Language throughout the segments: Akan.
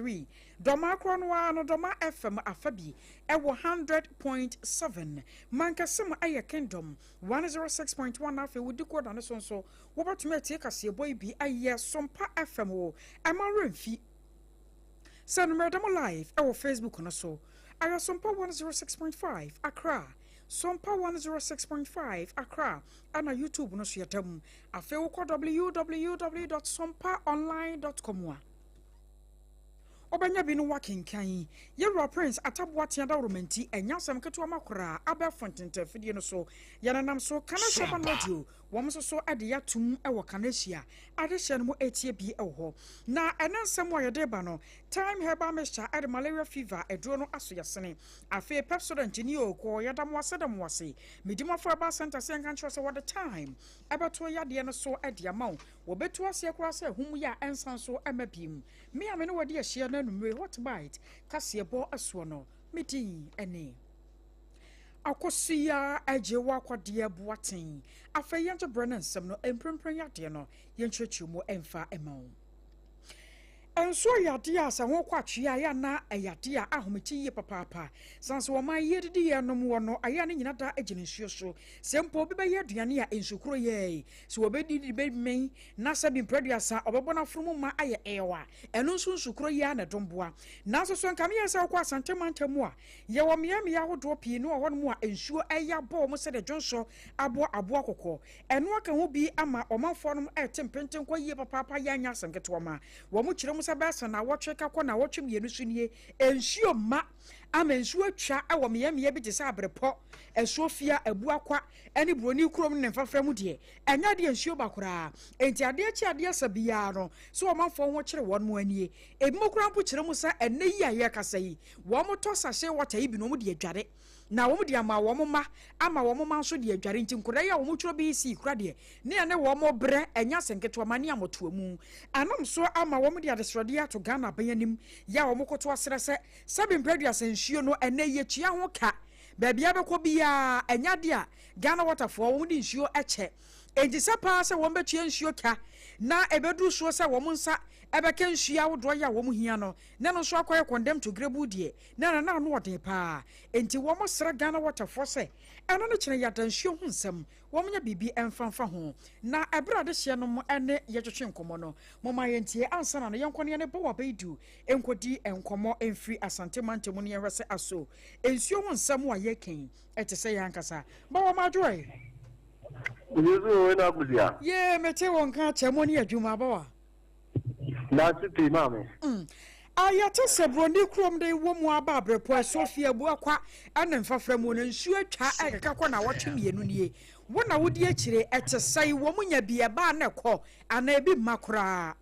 3. Dɔmaa korɔ no ara no Dɔma FM afa bi wɔ 100.7. Mankɛse mu ɛyɛ Kingdom 106.1 na afei wo decoder no so nso wobɛtumi atie kaseɛbɔ yi bi ɛyɛ Sompa FM o. Ɛma werɛ mfi sɛ nummerɛ da mo live ɛwɔ Facebook no so. Ɛyɛ Sompa 106.5 Accra, Sompa 106.5 Accra ɛna YouTube no so yɛda mu. Afei wokɔ www.sompaonline.com a ɔbɛnya bi no wakenkan. Yɛwura Prince Ataboa Daworomanti ɛnyɛ asɛm ketewa ma koraa abɛɛfo ntentafidie no so yɛnenam so Kana Urban Radio wɔn nso so de yɛatum wɔ Kanahyia adehyɛ no mu etie bi wɔ hɔ. Na ɛne nsɛm a yɛde ba no, Time Herbal Mixture ɛde malaria fever aduro no aso yɛsene. Afei Pepsodent ni o kɔ yɛda mo ase da mo ase. Medimafo Herbal Center sɛ yɛnka nkyerɛ sɛ wɔde Time ɛbɛto yadeɛ no so de ama wo. Wɔbɛtu aseɛ koraa sɛ hum yɛ a ɛnsan so ɛma biem. Me a me ne wɔde ahyia no anumere Hot Bite kaseɛbɔ soɔ no, me din ɛne Akosua Agye wɔ akwadeɛ Boaten. Afei yɛngye berɛ no nsɛm no mprempren yadeɛ no yɛnkyerɛkyerɛ mu ɛmfa ɛma wo. Nsuo yɛ adeɛ a sɛ ho kɔ atwea a yɛ ana ɛyɛ adeɛ a ahomete yie papaapa. San sɛ wɔn ayɛ didi yɛ nom wɔ no ayɛ ne nyina da gyina nsuo so. Sɛ mpo obi bɛyɛ aduane a nsukuro yɛ sɛ wɔbɛdidi bɛmɛn na sɛ bi mprɛduasa ɔbɛbɔ n'aforo mu ma ayɛ ɛɛwa, ɛno nso nsukuro yɛ a na ɛdɔm boa. Nanso so nka meyɛ sɛ wokɔ Asante mantam mu a yɛwɔ mmeammea ahodoɔ pii no wɔ hɔnom a nsuo ɛyɛ abɔ wɔn sɛdeɛ dwonsɔ aboa aboa kɔkɔɔ. Ɛno aka ho bi ama ɔmanfoɔ nom ɛte mpenten kɔ yie papaapa yɛ anya asɛm ketewa ma wɔn kyerɛ mu sɛ bɛsɛ na wɔtwe kakɔ na wɔtwe mmienu so nie nsuo mma ama nsuo atwa ɛwɔ mmeammea bi te sɛ Abrepɔ, Asuofia, Abuakwa ɛne Buroni kurom ne mfafra mu deɛ ɛnyɛ adeɛ nsuo ba koraa. Enti adeɛ kye adeɛ sa biara no so ɔmanfoɔ ho kyerɛ wɔn mo anie. Ebi mo koraa mpo kyerɛ mu sɛ ɛnɛ yi a yɛrekasa yi wɔn tɔ sachet water yi bi na wɔn de adware na wɔn de ama wɔn mma ama wɔn mma nso de adware. Nti nkwadaa yi a wɔn twerɛ BEC kura deɛ ne ɛne wɔn brɛ ɛnyɛ asɛm ketewa ma ne amɔtoa mu anam so ama wɔn de adesrɛdeɛ ato Ghana aban anim yɛ a wɔn koto asrɛ sɛ sɛbi mprɛduasa nsuo no ɛnɛ yɛtua ho ka baabi abɛkɔ biara ɛnyɛ adeɛ a Ghana Waterfoɔ wɔn de nsuo ɛkyɛ. Enti sɛ paa sɛ wɔn bɛtua nsuo ka na ɛbɛduru soɔ sɛ wɔn nsa ɛbɛka nsuo ahodoɔ yɛ a wɔn hia no na no nso akɔyɛ condemn to grebu deɛ na na ano ɔden paa. Enti wɔn srɛ Ghana Waterfoɔ sɛ ɛno no kyerɛ yɛada nsuo ho nsɛm wɔn nyɛ biribi ɛmfa ho. Na ɛberɛ adehyeɛ no mo ɛne yɛtwetwe nkɔmmɔ no mo ma yɛntie ansa na no yɛnkɔ ne yɛne bɔ wabɛyidu nkɔdi nkɔmmɔ mfiri Asante mantam no yɛhwɛ sɛ aso nsuo ho nsɛm a yɛkɛn ɛte sɛ yɛn ankasa ba wɔ madwoe. Yesu wo na kusia. Ye mete wɔn ka kyɛ mo ne adwuma ba wa. Daase pii maame. Ayɛte sɛ Buroni kurom de wɔ mu aba Abrepɔ, Asuofie, Abuakwa ɛne mfafra mu no nsuo atwa ɛkeka kɔ na wɔtwe mmienu nie. Wo na wodi akyire ɛte sɛ wɔ mu nya bi ɛbaa na ɛkɔ anaa ebi mma koraa?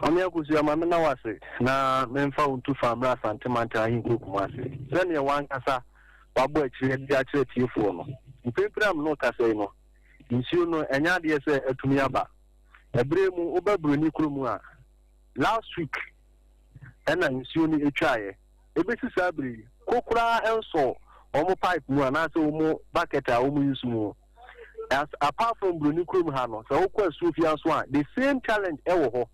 Maame Akosua, maame na wase na memfa wo ntu fa mmerɛ Asante mantam ahenkuro Kumase. Sɛneɛ wankasa wabɔ akyire de akyerɛ tiefoɔ no, mprempren a me ne wo kasa yi no, nsuo no ɛnyɛ adeɛ sɛ atumi aba. Ɛberɛ mu woba Buroni kurom a, last week ɛna nsuo no etwaeɛ. Ebesi saa bere yi, ko koraa ɛnsɔ wɔn pipe mu anaasɛ wɔn bucket a wɔn use mu. As apart from Buroni kurom ha no, sɛ wokɔ Asuofia nso a, the same challenge ɛwɔ hɔ.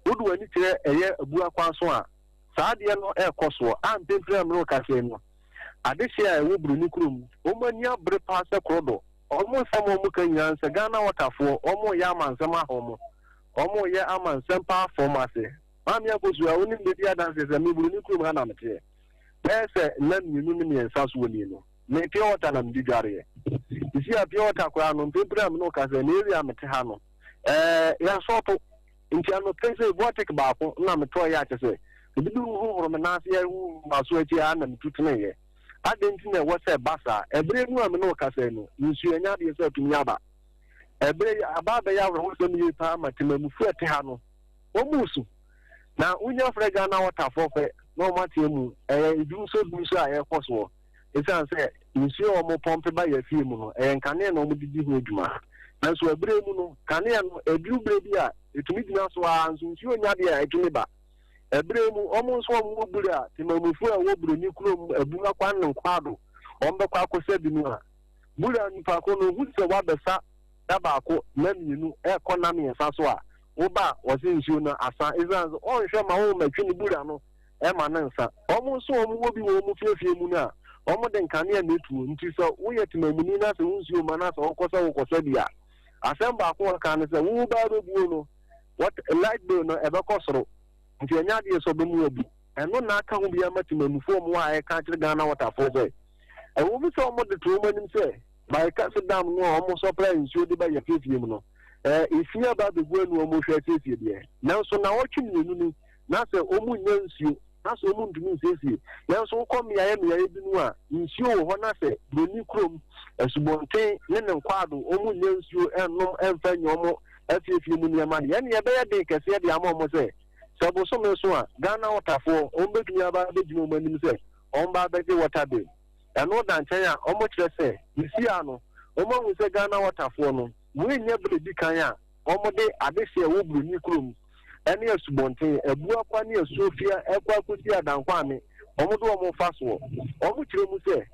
Wode w'ani kyerɛ ɛyɛ Abuakwa nso a, saa adeɛ no ɛrekɔ soɔ. A mpempere a mene wo kasa yi no, adehyeɛ a ɛwɔ Buroni kurom, wɔn ani abere paa sɛ korɔdɔ. Wɔn nsɛm a wɔn ka nyinaa sɛ Ghana Waterfoɔ, wɔn yɛ ama nsɛm aha wɔn. Wɔn yɛ ama nsɛm paa fam ase. Maame Akosua, wonim bɛdi adanseɛ sɛ me Buroni kurom ha na meteɛ. Bɛyɛ sɛ nna mmienu ne mmiɛnsa so wɔ nie no, me pure water na mede dwareɛ. Sisi a pure water koraa no, mpempere a me ne wo kasa ne area a mete ha no, yɛasɔɔto. Nti anɔpɛ sɛ vortic baako na metɔɔ yɛ akyɛ sɛ mede bi hohoro me nan ase yɛ maso akyi a na metu teneeɛ. Adɛn nti na ɛwɔ sɛ ɛba saa? Ɛberɛ mu a me ne wo kasa no, nsuo ɛnyɛ adeɛ sɛ atumi aba. Ɛberɛ yi aba abɛyɛ awerɛhosɛm yie paa ma temamufoɔ ɛte ha no, wɔn mu so. Na wonya frɛ Ghana Waterfoɔ pɛ na wɔn ateɛ mu ɛyɛ edum so a ɛrekɔ soɔ. Esiane sɛ nsuo a wɔn pɔmpe ba yɛ fie mu no, ɛyɛ nkanea na wɔn de di ho adwuma. Nanso ɛberɛ mu no, kanea no eduru berɛ bi a etumi gyina so ara nso nsuo nya deɛ a etumi ba. Ɛberɛ mu wɔn nso wɔn wɔ bure a temamufoɔ a ɛwɔ Buroni kurom Abuakwa ne Nkwado wɔn bɛkɔ akɔsa bi no a, bure a nipa ko no ohu sɛ wabɛsa da baako na mmienu ɛrekɔ na mmiɛnsa so a, Woba a, wɔse nsuo no asa esiane sɛ ɔnhwɛ ma wo mmatwi ne bura no ma no nsa. Wɔn nso a wɔwɔ bi wɔ wɔn fiefie mu no a, wɔde nkanea na etuo. Nti sɛ woyɛ temamuni na sɛ wo nsuo mma na sɛ wokɔ sɛ wokɔsa bi a, asɛm baako a ɔka ne sɛ wo ba bɛbuo no, what, light bill no ɛbɛkɔ soro. Nti ɛnyɛ adeɛ sɛ ɔbɛmu abu. Ɛno na aka ho bi ama temamufoɔ a wɔwɔ ha ɛka akyerɛ Ghana Waterfoɔ sɛ, ɛwɔ mu sɛ wɔde to wɔn anim sɛ Barekɛse Dam no a wɔsɔpra nsuo de ba yɛn afiefie mu no, efi aba abɛgu anu a wɔrehwɛ asiesie deɛ, nanso nnawɔtwe mmienu ni na sɛ wɔnnya nsuo, na sɛ wɔntumi nsiesie. Nanso wokɔ mmeaeɛ mmeaeɛ bi no a, nsuo wɔ hɔ na sɛ Buroni kurom, asubɔnten ne ne nkwaado, wɔnnya nsuo nnom mfa nyɛ wɔn afiefie mu nneɛma deɛ, ɛnneɛ ɛbɛyɛ den kɛseɛ de ama wɔn sɛ, sɛ bosome so a, Ghana Waterfoɔ, wɔbɛtumi aba abɛgyina wɔn anim sɛ wɔba abɛgye water bill. Ɛno da nkyɛn a, wɔkyerɛ sɛ seesei ara no, wɔahu sɛ Ghana Waterfoɔ no, wei nyɛ berɛ a ɛdi kan a wɔde adehyeɛ a ɛwɔ Buroni kurom ne asubɔnten, Abuakwa ne Asuofia rekɔ akɔsi Adankwame, wɔde wɔn refa soɔ. Wɔkyerɛ mu sɛ,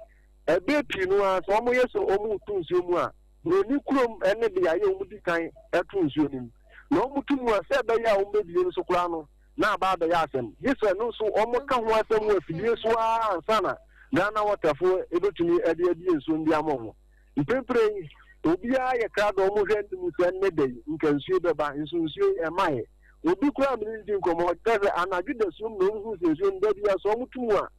ɛberɛ pii no ara sɛ wɔyɛ sɛ wɔreto nsuo mu a, Buroni kurom ne beaeɛ a wɔdi kan to nsuo no mu. Na wɔto mu a, sɛ ɛbɛyɛ a wɔbɛbue nso koraa no, na aba abɛyɛ asɛm. Gye sɛ ɛno nso wɔka ho asɛm wɔ afidie so ara ansa na Ghana Waterfoɔ bɛtumi de abue nsuo no de ama wɔn. Mprempren yi, obiara yɛ krado a wɔhwɛ anim sɛ nnɛ da yi nka nsuo bɛba, nso nsuo yi ɛmmaeɛ. Obi koraa a me ne no di nkɔmmɔ, ɔkyerɛ sɛ anadwo dasuom na wɔhuu sɛ nsuo no da biara sɛ wɔto mu a,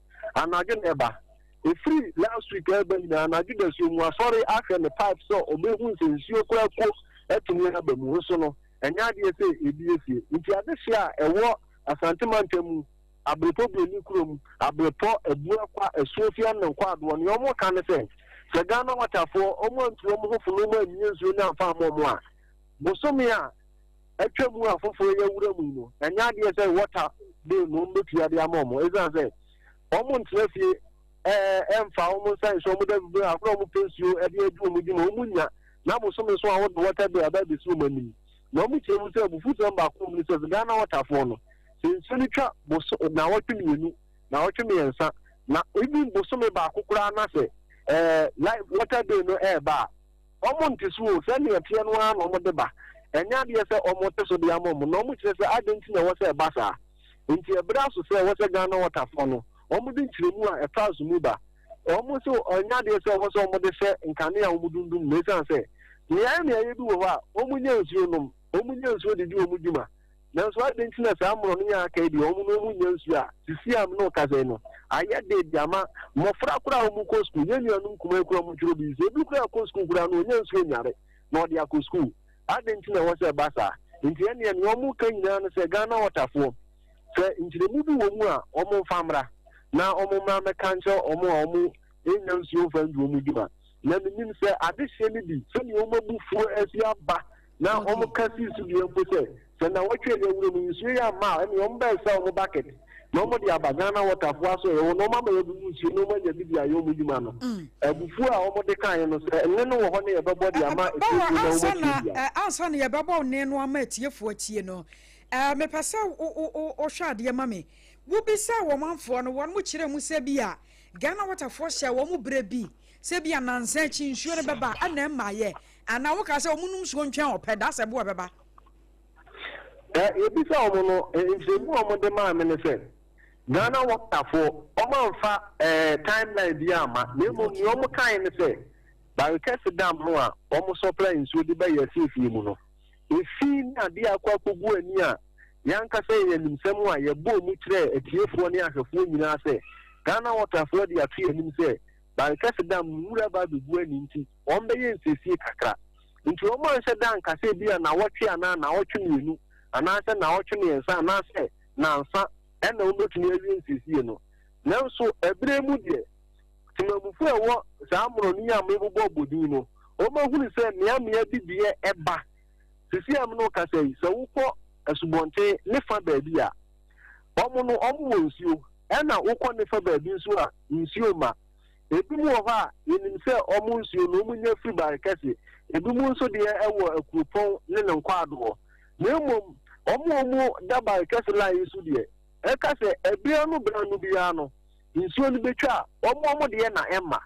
anadwo na ɛba. Ɛfiri last week ɛreba nyinaa anadwo dasuom wasɔre ahwɛ ne pipe sɛ ɔbɛhu sɛ nsuo koraa kuo atumi aba mu nso no, ɛnyɛ adeɛ sɛ ebi asie. Nti adehyeɛ a ɛwɔ Asante mantam mu, Abrepɔ Broni kurom, Abrepɔ, Abuakwa, Asuofia ne Nkwadoɔ, nea wɔka ne sɛ, sɛ Ghana Waterfoɔ wɔn antu wɔn ho fo na wɔn ammie nsuo no amfa amma wɔn a, bosome a atwa mu a foforɔ yi awura mu yi no, ɛnyɛ adeɛ sɛ water bill no wɔn bɛtua de ama wɔn, ɛsiane sɛ wɔn ntena fie ɛmfa wɔn nsa nhyɛ wɔn da bibire a wɔn pɛ nsuo de adi wɔn dwuma wɔn nya na bosome so a wɔde water bill aba abɛsi wɔn anim. Na wɔn kyerɛ mu sɛ abufusɛm baako wɔ mu ne sɛ Ghana wɔtafoɔ no sɛ nsuo no twa boso naawɔtwe mmienu naawɔtwe mmiɛnsa na even bosome baako koraa na sɛ ɛɛ light water bill no ɛɛba a wɔn nte so o, sɛnea ɛteɛ no ara na wɔn de ba. Ɛnyɛ adeɛ sɛ wɔn te so de ama wɔn. Na wɔn kyerɛ sɛ adɛn nti na ɛwɔ sɛ ɛba saa. Nti ɛberɛ aso sɛ ɛwɔ sɛ Ghana wɔtafoɔ no wɔn de nkyerɛmu a ɛtɔ aso mu ba. Wɔn nso ɛnyɛ adeɛ sɛ ɛwɔ sɛ wɔn de hyɛ nkanea a wɔn dundum no esiane sɛ mmeaeɛ mmeaeɛ bi wɔ hɔ a wɔn nya nsuo nom, wɔn nya nsuo de di wɔn dwuma. Nanso adɛn nti na saa mmorɔno yi a aka yi deɛ wɔn no wɔn nnya nsuo a sisi a me ne wo kasa yi no ayɛ den de ama mmɔfra koraa a wɔn kɔ sukuu, yɛn nuanom nkumaa yi koraa wɔn twerɛ bi sɛ ebi koraa kɔ sukuu koraa no ɔnya nsuo nyare na ɔde akɔ sukuu. Adɛn nti na ɛwɔ sɛ ɛba saa? Nti ɛnneɛ nea wɔn ka nyinaa no sɛ Ghana wɔtafoɔ sɛ nkyerɛmu bi wɔ mu a wɔn mfa mmra na wɔn mmra mmɛka nkyerɛ wɔn a wɔn nnya nsuo mfa ndi wɔn dwuma. Na menim sɛ adehyeɛ no bi sɛdeɛ wɔn abufuo asi aba na wɔka sii so dua mpo sɛ, sɛ nnawɔtwe a yɛawura mu yi nsuo yi amma a, ɛnneɛ wɔbɛsa wɔn bucket na wɔde aba Ghana Water foɔ asɔeɛ hɔ na wɔama yɛabubu nsuo na wɔanya bi de ayɛ wɔn adwuma no. Abufuo a wɔde kaeɛ no, sɛ nne no wɔ hɔ na yɛbɛbɔ de ama Bawɔ, atiefoɔ na ansa wɔatie na bi a. ansa na yɛbɛbɔ nne no ama atiefoɔ atie no, mepɛ sɛ wohwɛ adeɛ ma me. Wobisaa wɔn manfoɔ no, wɔn kyerɛɛ mu sɛ bi a Ghana Waterfoɔ hyɛɛ wɔn berɛ bi sɛ bi a nnansa akyi nsuo no bɛba, ɛna ɛmmaeɛ. Anaa wokaa sɛ wɔnnom nsuo ntwɛn ɔpɛ da sɛ boɔ bɛba? Ɛ, yɛbisaa wɔn no, nkyerɛmu a wɔde maa me ne sɛ, Ghana Waterfoɔ, wɔamfa ɛɛ timeline biara amma, na mmom nea wɔkaeɛ ne sɛ, Barikɛse Dam no a wɔsɔpla nsuo de ba yɛn afiefie mu no, efi ne adeɛ a akɔ akɔgu ani a yɛn ankasa yɛn animsɛm a yɛbɔɔ mu kyerɛɛ atiefoɔ ne ahwɛfoɔ nyinaa sɛ Ghana Waterfoɔ de ato yɛn anim sɛ Barikɛse Dam no nwura ba abɛgu ani nti, wɔbɛyɛ nsiesie kakra. Nti wɔanhyɛ da anka sɛ ebia nnawɔtwe anaa nnawɔtwe mmienu anaasɛ nnawɔtwe mmiɛnsa anaasɛ nnansa na wɔbɛtumi awie nsiesie no. Nanso ɛberɛ mu deɛ, temammufoɔ a ɛwɔ saa mmorɔno yi a merebobɔbɔ din no, wɔahunu sɛ mmeammea bi deɛ ɛba. Seesei a me ne wo kasa yi, sɛ wokɔ asubɔnten ne fa baabi a, wɔn no wɔwɔ nsuo, ɛna wokɔ ne fa baabi nso a, nsuo mma. Ebinom wɔ hɔ a, yɛnim sɛ wɔn nsuo no, wɔnya firi Barekɛse. Ebinom nso deɛ wɔ Akuropɔn ne ne nkwadoɔ. Na mmom, wɔn a wɔda Barekɛse line yi so deɛ, ɛka sɛ ɛberɛ ano berɛ ano biara no, nsuo no bɛtwa a, wɔn wɔn deɛ na ɛmma.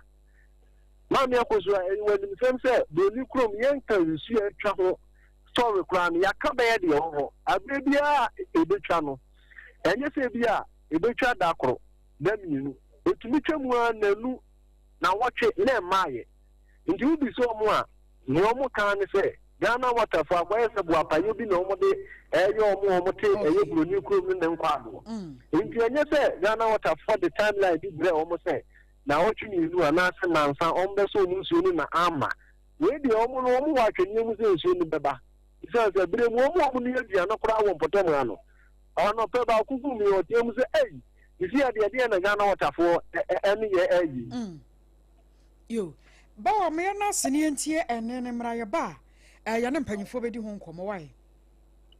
Maame Akosua, ɛyɛ w'animsɛm sɛ Buroni kurom yɛnka nsuo a atwa ho. Story koraa no, yɛaka bɛyɛ deɛ ɛwɔ hɔ. Aberɛ biara a ɛbɛtwa no, ɛnyɛ sɛ bi a ɛbɛtwa da koro, da mmienu. Ɛtumi twa mu ara nnanu, nnawɔtwe na ɛmmaeɛ. Nti wobisa wɔn a, nea wɔka ara ne sɛ Ghana Water foɔ akɔyɛ sɛ boapayɔ bi na wɔde ɛreyɛ wɔn a wɔte ɛyɛ Buroni kurom no ne nkwadoɔ. Nti ɛnyɛ sɛ Ghana Water foɔ de timeline bi brɛɛ wɔn sɛ nnawɔtwe mmienu anaasɛ nnansa wɔbɛsɔ wɔn nsuo no na amma. Wei deɛ wɔn no wɔn wɔ atwɛnneɛ mu sɛ nsuo no bɛba. Esiane sɛ bere mu wɔn a wɔnoa aduan no koraa wɔ mpɔtam ha no, anɔpa baako guu me ɔteɛ mu sɛ, Ei, sisi a deɛ ɛdeɛn na Ghana wɔtafoɔ ne yɛ ɛyɛ yi? Yo, bawa ma yɛn ase ne yɛntie ɛnne no mmra yɛba a, yɛne mpanyinfoɔ bɛdi ho nkɔmmɔ, wae?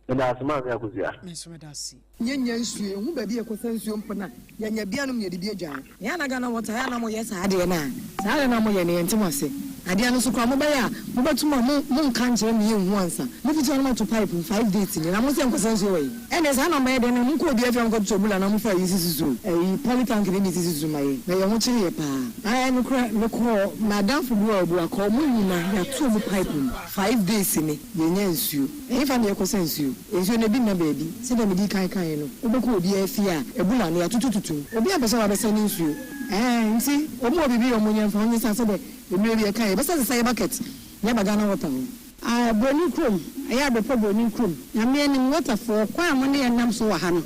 Meda ase Maame Akosua. Me nso meda ase. Yɛnnya nsuo, yɛnhu baabi a yɛkɔsa nsuo mpo na yɛanya bi anom na yɛde bi adware. Ɛyɛ a na Ghana water ɛyɛ a na moyɛ saa adeɛ no a, saa adeɛ no a moyɛ no yɛnte mo ase. Adeɛ no nso koraa mobɛyɛ a mobɛto mu a mo monka nkyerɛ me yɛnhu ansa. Mofiti hɔ na moato pipe mu 5 days ni na mose yɛnkɔsa nsuo wɔ he? Ɛnneɛ saa na mobɛyɛ deɛ na monkɔ obiara fie a monkɔtotɔ abula na mofa ayi sisi so ayi poly tank no bi sisi so ma yɛn na yɛn ho kyere yɛ paa. Ɛyɛ nokorɛ mekɔɔ m'adamfo bi wɔ Abuakɔ ɔmo nyina yɛato ɔmo pipe mu 5 days ni yɛnnya nsuo. Ɛhefa na yɛkɔsa nsuo? Nsuo no, ebi nna baabi. Sɛdeɛ medii kan kaeɛ no, wobɛkɔ obiara fie a, abura no, yɛatotototo mu. Obiara mpɛ sɛ wabɛsa ne nsuo. Ɛɛ, nti wɔn wɔ biribi a wɔnyɛ mfa ho nyɛ saa sɛdeɛ mmerɛ bi yɛkaeɛ, yɛbɛsasesa yɛ bucket na yɛaba Ghana Water hɔ. Ah, Broni kurom, ɛyɛ abrepɔ Broni kurom. Nyame anim, waterfoɔ, kwan a mo ne yɛn nam so wɔ ha no,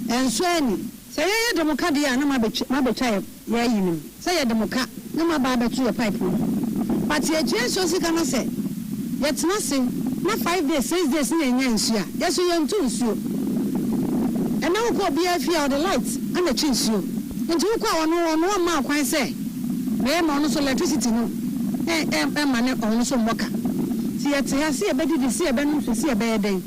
ɛnsɔ ani. Sɛ yɛn yɛde mo ka deɛ a na moabɛtwa moabɛtwa yɛ yɛ ayi no mu sɛ yɛde mo ka na moaba abɛto yɛ pipe no mu but yɛtua nsuo sika na sɛ yɛtena ase na 5 days, 6 days na yɛnnya nsuo a, yɛ so yɛnto nsuo. Ɛnɛ wokɔ obiara fie a, ɔde light na ɛtwe nsuo, nti wokɔ a ɔno ɔno ɔmma wo kwan sɛ bɛyɛ ma ɔno nso electricity no ɛ ɛ ɛmma ne ɔno nso mmɔ ka. Nti yɛte ha sɛ yɛbɛdidi, sɛ yɛbɛnom nsuo, sɛ yɛbɛyɛ dɛn,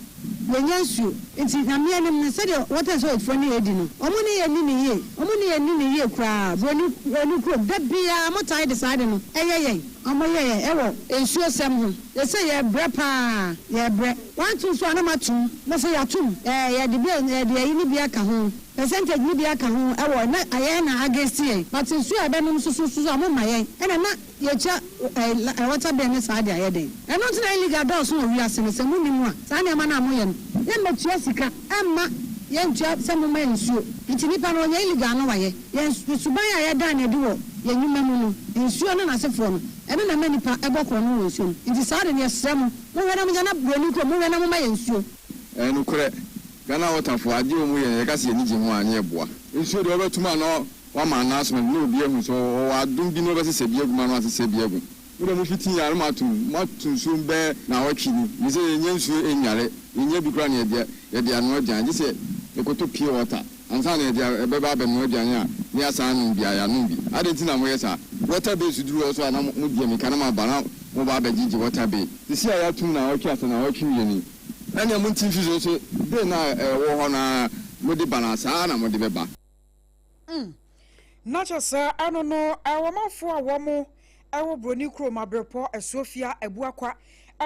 yɛnnya nsuo. Nti Nyame anim no, sɛdeɛ Water and Sewage foɔ ne yɛ di no, ɔmo ne yɛ nni no yie, ɔmo ne yɛ nni no yie koraa. Broni Broni kurom, da biara ɔmo tae de saa ade no ɛyɛ yɛn. Ɔmo yɛ yɛn ɛwɔ nsuo sɛm ho, yɛsɛ yɛ brɛ paa, yɛ brɛ. Wanto nsuo a na moatom, mo nso yɛatom, ɛɛ yɛde bi yɛde ayi no bi aka ho, percentage no bi aka ho ɛwɔ na ayɛ na against yɛn, but nsuo a yɛbɛnom nso so so a mo mma yɛn, ɛna na yɛtua ɛɛ water bill ne saa de ayɛ den. Ɛno nti na illegal dɔɔso wɔ wiase no, sɛ mo nim a, saa nneɛma no a moyɛ no, yɛmmɛtua sika ɛmma yɛntua sɛ momma yɛn nsuo. Nti nipa no ɔnyɛ illegal no wayɛ. Yɛn suban a yɛdan no adi wɔ yɛn nnwuma mu no, nsuo ne n'asefoɔ no, ɛno na ɛma nipa ɛbɔ korɔno wɔ nsuo mu. Nti saa de no yɛsrɛ mo, monhwɛ na monyɛ na Buroni kurom, monhwɛ na momma yɛn nsuo. Ɛyɛ nokorɛ, Ghana Waterfoɔ adeɛ a wɔn yɛ no yɛka sɛ yɛn ani gye ho a ne yɛ boa. Nsuo deɛ wɔbɛtom a na wama announcement na obi ahu sɛ ɔwɔ adom bi na ɔbɛsesa bi agu ma no asesa bi agu. Mo deɛ mo fiti yɛ a na moatom, moato nsuo bɛyɛ nnawɔtwe ni. Ne sɛ yɛnnya nsuo nnware, yɛnnya bi koraa na yɛde yɛde anoa aduane gye sɛ yɛkɔtɔ pure water ansa na yɛde ɛbɛba abɛnoa aduane a na yɛasan anom bi a yɛanom bi. Adɛn nti na moyɛ saa? Water bill so duru hɔ so a na mo di amika na moaba na moba abɛgyegye water bill. Seesei a yɛatom nnawɔtwe asa nnawɔtwe mmienu yi, ɛnneɛ monte mfi so nso bill no a ɛwɔ hɔ no ara mode ba no a saa ara na mode bɛba. Na kyerɛ sɛ ɛno no ɔmanfoɔ a wɔn ɛwɔ Buroni kurom, Aberepɔ, Asuofia, Abuakwa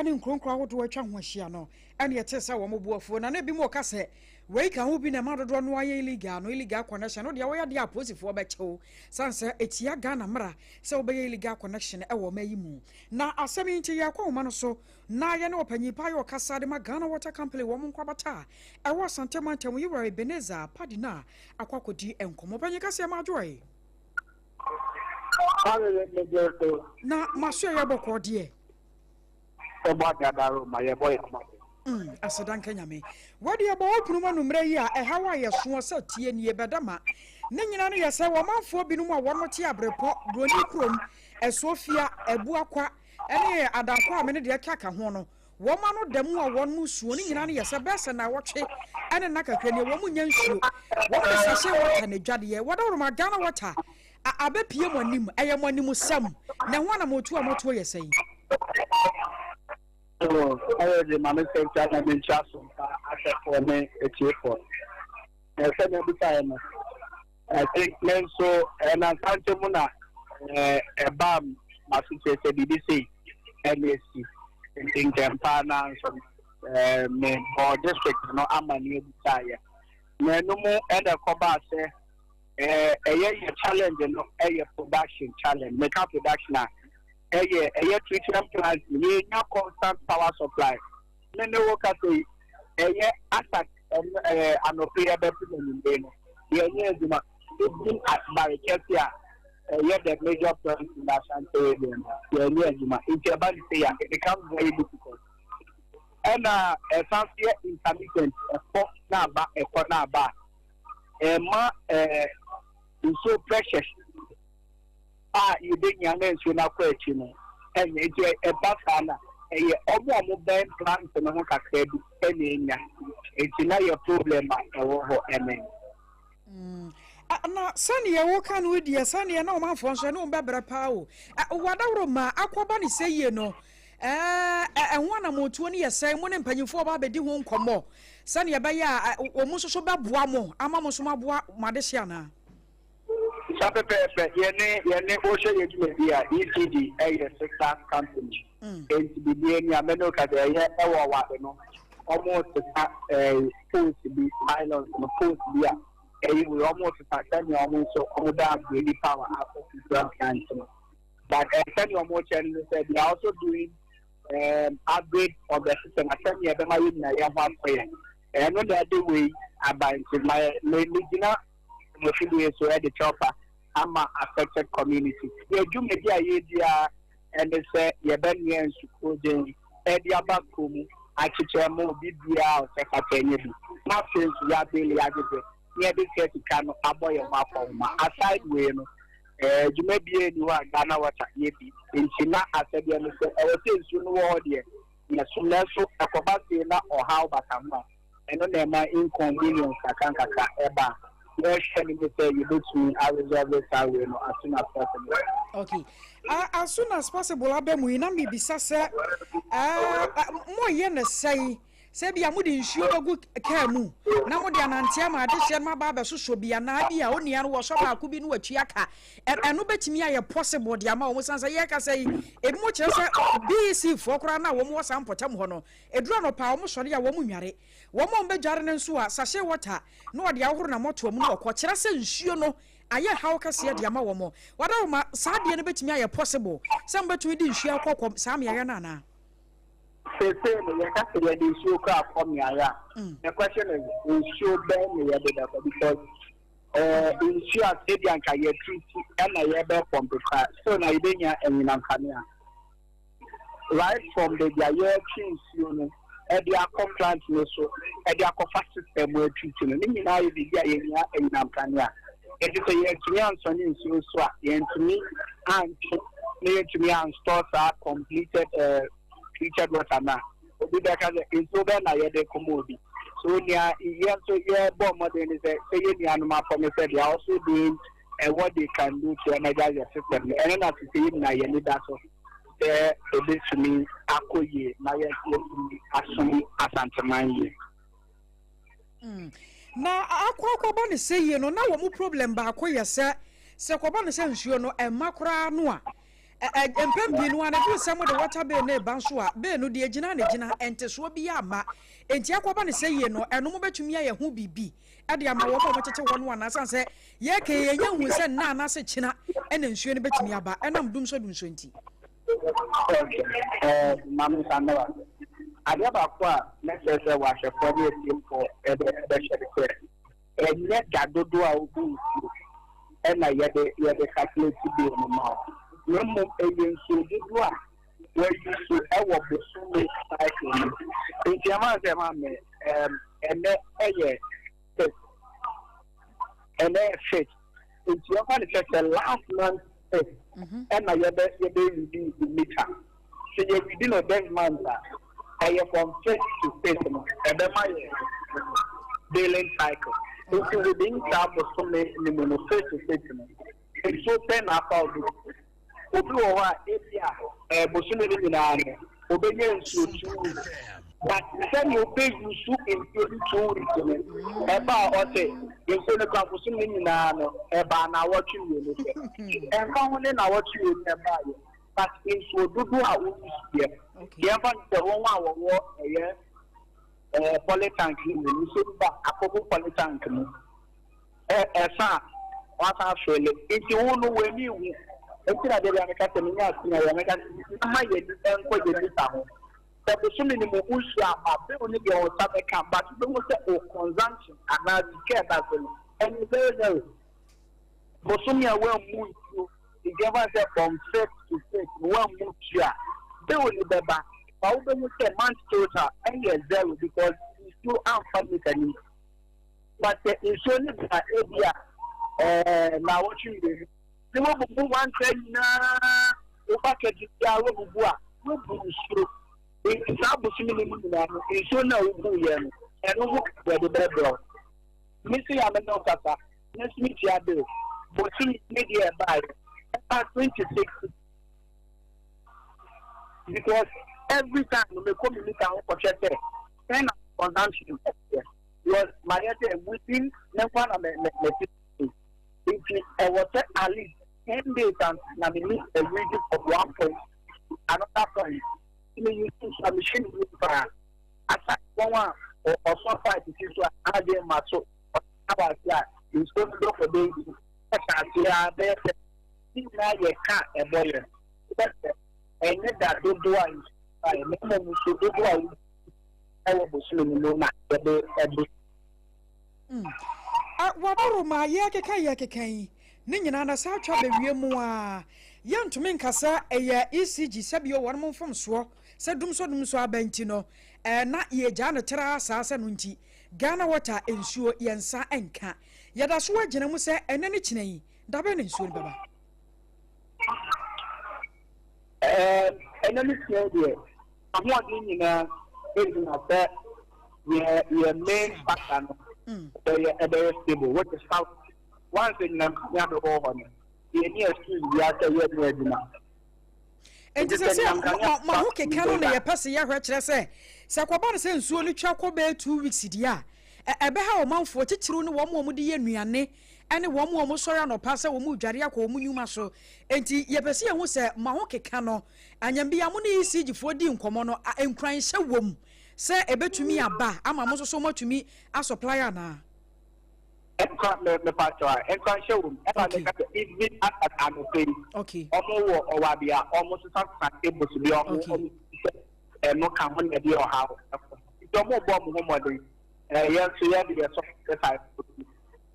ne nkuronkuro ahodoɔ atwa ho ahyia no ɛne ɛte sɛ wɔn bo afuo na na ebi mu ɔka sɛ wei ka ho bi na ɛma dodoɔ no ayɛ illegal no, illegal connection no deɛ wɔyɛ deɛ apolisifoɔ bɛkyɛw san sɛ etia Ghana mmara sɛ wɔbɛyɛ illegal connection ɛwɔ ɔma yi mu. Na asɛm yi nti yɛkɔ nwoma no so na yɛne ɔpanyin pa yɛ ɔkasa de ma Ghana Water Company wɔn nkwabata a ɛwɔ Asante mantam, Yewura Ebenezer Padina, akɔ akɔdi nkɔmmɔ. Ɔpanyin kaseɛ ma adwoe. Na maso ɛyɛ bɔkɔɔ deɛ. Ɛbɔ adadaro ma yɛbɔ yɛn ho. Aseda nka Nyame. Wɔde ɛbɔ wo pono mu anummerɛ yi a ɛhaw a yɛsoɔ sɛ tie nie bɛda ma ne nyina no yɛ sɛ wɔmanfoɔ binom a wɔn te Aberepɔ, Buroni kurom, Asuofia, Abuakwa ne Adankɔ a me ne deɛ ɛka ho no, wɔn ano da mu a wɔn mu nsuo ne nyinaa no yɛ sɛ bɛyɛ sɛ nnawɔtwe ne nna kakra nie wɔn nya nsuo. Wɔn de sachet water na adwadeɛ. Wɔdawuroma Ghana Water a abɛpie mo anim, ɛyɛ mo anim sɛm na ɛho anamotuo a moatuo yɛ sɛn? Ɛyɛ de maame sɛ nkyɛn na menkyia so mpa ahwɛfoɔ ne atiefoɔ na ɛsɛ na ebisaeɛ no, I think me nso ɛnansa nkyɛn mu na ɛbaa m'aso kyerɛ sɛ biribi sei ɛna esi, nti ntɛmpa na nso me bɔ district no amanneɛ bisaeɛ na ɛno mu ɛna ɛkɔbaa sɛ ɛyɛ yɛ challenge no, ɛyɛ production challenge. Meka production a, ɛyɛ treatment plant, yɛnya constant power supply. Me ne wo kasa yi, ɛyɛ asa ɛɛ anɔpɛ yi ɛbɛpem anwummere no, yɛnyɛ adwuma. Even at Barekɛse a ɛyɛ the major plant in the Ashanti region no, yɛnyɛ adwuma. Nti ɛba ne sei a, it becomes very difficult. Ɛna ɛsan so yɛ intermittent, ɛkɔ na aba, ɛkɔ na aba a, ɛma ɛɛ nsuo pressures a yɛbɛnya na nsuo no akɔ akyi no ɛnyɛ. Nti ɛba saa na ɛyɛ ɔmo a ɔmo bɛn plant no ho kakra bi ɛna enya. Nti na yɛ problem a ɛwɔ hɔ ɛnɛ. Na sɛneɛ woka no deɛ, sɛneɛ na ɔmanfoɔ nso ɛne wɔn bɛbrɛ paa o. Wadaworo ma akɔba ne sɛ yie no, ɛho anammɔntuo no yɛ sɛn? Mo ne mpanyinfoɔ ba abɛdi ho nkɔmmɔ sɛneɛ ɛbɛyɛ a wɔn nso so bɛboa mo ama mo nso mo aboa mo adehye anaa? Saa pɛpɛɛpɛ. Yɛne wohwɛ yɛ dwumadi a, ECG ɛyɛ sister company. Nti biribi ani a mɛne ka sɛ ɛyɛ ɛwɔ wade no, ɔmo sesa poles bi, pylons no, poles bi a ɛyɛ wei, ɔmo sesa sɛnea ɔmo nso ɔmo bɛ upgrade power akɔ futura plant no. But sɛnea ɔmo kyerɛ no sɛ they are also doing upgrade of the system sɛnea ɛbɛma yɛ nyinaa yɛn ho akɔ yɛn. Ɛno na ɛde wei aba. Nti ma me gyina mofidie so ɛde kyɛwpa ama affected community. Yɛ dwumadi a yɛdi a ɛne sɛ yɛbɛnoa nsukuo den ɛde aba kurom akyekyɛ ma obi biara a ɔsɛ fata nyɛ bi, na afei nso yɛabele agyegye na yɛde sɛ sika no abɔ yɛn ho akɔnhoma. Aside wei no, dwumadie ni hɔ a Ghana Water yɛdi. Nti na asɛdeɛ no sɛ ɛwɔ sɛ nsuo no wɔ hɔ deɛ yɛsom, nanso ɛkɔba sei na ɔhaw bata ho a, ɛno na ɛma inconvenience kakra nkakra ɛba a yɛhwɛ no mu sɛ yɛbɛtumi aresolve saa wei no as soon as possible. Okay, as soon as possible aba mu yi, na mebisa sɛ moyɛ ne sɛn? Sɛ bia mode nsuo bɛgu kaa mu na mode anante ama adehyeɛ no aba abɛsosɔ bi, anaa bi a onua no wɔsɔ baako bi no watua ka, ɛno bɛtumi ayɛ possible de ama wɔn? San sɛ yɛka sɛ yi, ebi mo kyerɛ sɛ BEC foɔ koraa na wɔn wɔ saa mpɔtam hɔ no, ɛduru anɔpa a wɔn sɔre a wɔn nware. Wɔn a wɔn bɛdware no nso a, sachet water na wɔde ahohoro na mɔtoa mu no wɔkɔ. Kyerɛ sɛ nsuo no ayɛ haw kɛseɛ de ama wɔn. Wadawoma, saa adeɛ no bɛtumi ayɛ possible sɛ mobɛtumi de nsuo akɔ kɔ saa mmeaeɛ no anaa? Seesei no, yɛka sɛ yɛde nsuo kɔ akɔ mmeaeɛ a, the question is, nsuo bɛn na yɛde bɛkɔ? Because nsuo a ebi anka yɛtreat ɛna yɛbɛ pump kora so na yɛbɛnya anyinam kanea right from baabi a yɛretwe nsuo no ɛde akɔ plant no so, ɛde akɔfa system mu atreat no, ne nyinaa yɛ biribi a yɛnya anyinam kanea. Nti sɛ yɛntumi ansɔne nsuo so a, yɛntumi antwe na yɛntumi anstore saa completed treated water na obi bɛka sɛ nsuo bɛn na yɛde kɔma obi so. Nea yɛn nso yɛbɔ mmɔden ne sɛ yɛn nuanom afɔ no sɛ they are also doing what they can do to energize the system no. Ɛno na sisi yɛn nyinaa yɛn ani da so sɛ ebetumi akɔ yie na yɛn nso yɛtumi asom Asanteman yie. Na akɔba ne sɛ yie no, na wɔn problem baako yɛ sɛ kɔba ne sɛ nsuo no ɛma koraa no a, mpɛn pii no a na ɛduru sɛ mode water bill no eba nso a, bill no deɛ gyina ne gyina ntesoɔ bi ama. Nti akɔba ne sɛ yie no, ɛno mo bɛtumi ayɛ ho biribi ɛde ama wɔn a wɔtete hɔ no anaa? San sɛ yɛka yɛnyɛ hu sɛ nna anaasɛ kyina ɛna nsuo no bɛtumi aba ɛnam dumso dumso nti. Okay, Maame Sandawa, adeɛ baako a mɛsɛ sɛ wahwɛfoɔ ne atiefoɔ ɛbɛhwɛ ne sɛ ɛnyɛ da dodoɔ a wobu nsuo ɛna yɛde calculate bill no ma wo, na mmom ɛyɛ nsuo dodoɔ a wɔayi so ɛwɔ bosome cycle no. Nti ɛma sɛ ma me ɛnɛ ɛyɛ 5th, ɛnɛ yɛ 5th, nti yɛmfa ne sɛ last month 5th ɛna yɛbɛ read the meter. Sɛ yɛ read no this month a, ɛyɛ from 5th to 5th no ɛbɛma yɛ billing cycle. Nti within saa bosome ne mu no, 5th to 5th no, nsuo pɛ na afa obi. Obi wɔ hɔ a ebi a bosome no nyinaa no obɛnya nsuo 2 weeks, but sɛnea obeyi so nsuo no 2 weeks no ɛba a, ɔsɛ nsuo no kora bosome no nyinaa no ɛbaa 2 na pɛ. Ɛnfa ho ne 2 na ɛbaa yɛ, but nsuo dodoɔ a woyi so yɛ, yɛmfa no sɛ wɔn a wɔwɔ ɛyɛ polytank no mu, nsuo bi ba akɔgu polytank mu, ɛsa a wasan afill. Nti wo no w'ani hu. Nti na deɛ meka sɛ menya ase na yɛ meka sɛ ama yɛni ɛnkɔ yɛ meter ho. Sɛ bosome no mu nsuo amma, bill no deɛ wo nsa bɛka, but wobɛhu sɛ wo consumption anaa sika a ɛba so no, ɛyɛ zero zero. Bosome a woammu nsuo, nti yɛmfa no sɛ from fifth to fifth no woammu nsuo a, bill no bɛba, but wobɛhu sɛ month total ɛyɛ zero because nsuo amfa meter no mu. But sɛ nsuo no ba ebi a ɛɛ naawɔtwe mmienu, ne wobubu wantra nyinaa, wo bucket biara wobubu a, wobu nsuo. Nti saa bosome no mu nyinaa no, nsuo no a wobuiɛ no, ɛno ho ka deɛ de bɛbrɛ wo. Me nso yɛ a me ne wo kasa, me nso metua bill. Bosome ne deɛ ɛbaeɛ, ɛba 26 because every time no mekɔ me meter ho kɔhwɛ sɛ sɛn na consumption ɛteɛ. Because mayɛ sɛ within me nkwa na me me me te nti ɛwɔ sɛ at least 10 days and na me need a reading of one point another point. Me use nso a mehyɛ ne yie paa. Asa wɔn a ɔsɔ pipe si so a adeɛ ma so ɔwɔ ase a nsuo no dɔ kɔ bɛyi ɛhyɛ ase a bɛyɛ sɛ ne nyinaa yɛ ka ɛbɔ yɛn bɛsɛ ɛnyɛ da dodoɔ a nsuo ba yɛ na mmom nsuo dodoɔ a ɛwɔ bosome no mu na yɛde ɛde. Waboro ma yɛkeka yɛkeka yi ne nyinaa na saa atwa bɛwie mu a, yɛntumi nka sɛ ɛyɛ ECG sɛbio wɔn mo mfomsoɔ sɛ dumsɔ dumsɔ aba nti no na yɛgyaa no tra saa sɛ no nti Ghana Water nsuo yɛn nsa nka. Yɛda so agyina mu sɛ ɛnɛ ne kyena yi dabɛ ne nsuo no bɛba. Ɛnɛ ne kyena deɛ ahoɔden nyinaa ɛgyina sɛ yɛ main factor no ɛbɛyɛ stable, which is how once anyinam kanea bɛwɔ hɔ no, yɛni excuse biara sɛ yɛnyɛ adwuma. Nti sɛ ma ho keka no na yɛpɛ sɛ yɛhwɛ kyerɛ sɛ kɔba no sɛ nsuo no twa kɔ bɛyɛ 2 weeks deɛ a, ɛbɛha ɔmanfoɔ titiriw ne wɔn a wɔde yɛ nnuane ne wɔn a wɔsɔre anɔpa sɛ wɔn redware akɔ wɔn nnwuma so. Nti yɛpɛ sɛ yɛhu sɛ ma ho keka no anyambia mo ne ECG foɔ di nkɔmmɔ no, nkuranhyɛ wɔ mu sɛ ɛbɛtumi aba ama mo nso so moatumi asupply anaa? Nkwa me mepa kyɛw a, nkranhyɛ wɔ mu. Ɛna meka sɛ even at anɔpɛ yi, ɔmo wɔ ɔwabi a ɔmo sesa sesa tables bi a ɔmo sɛ ɛno ka ho na ɛde ɔhaw ɛkɔ. Nti ɔmo bɔ ɔmo ho mmɔden. Yɛn nso yɛde yɛ sɔ sesa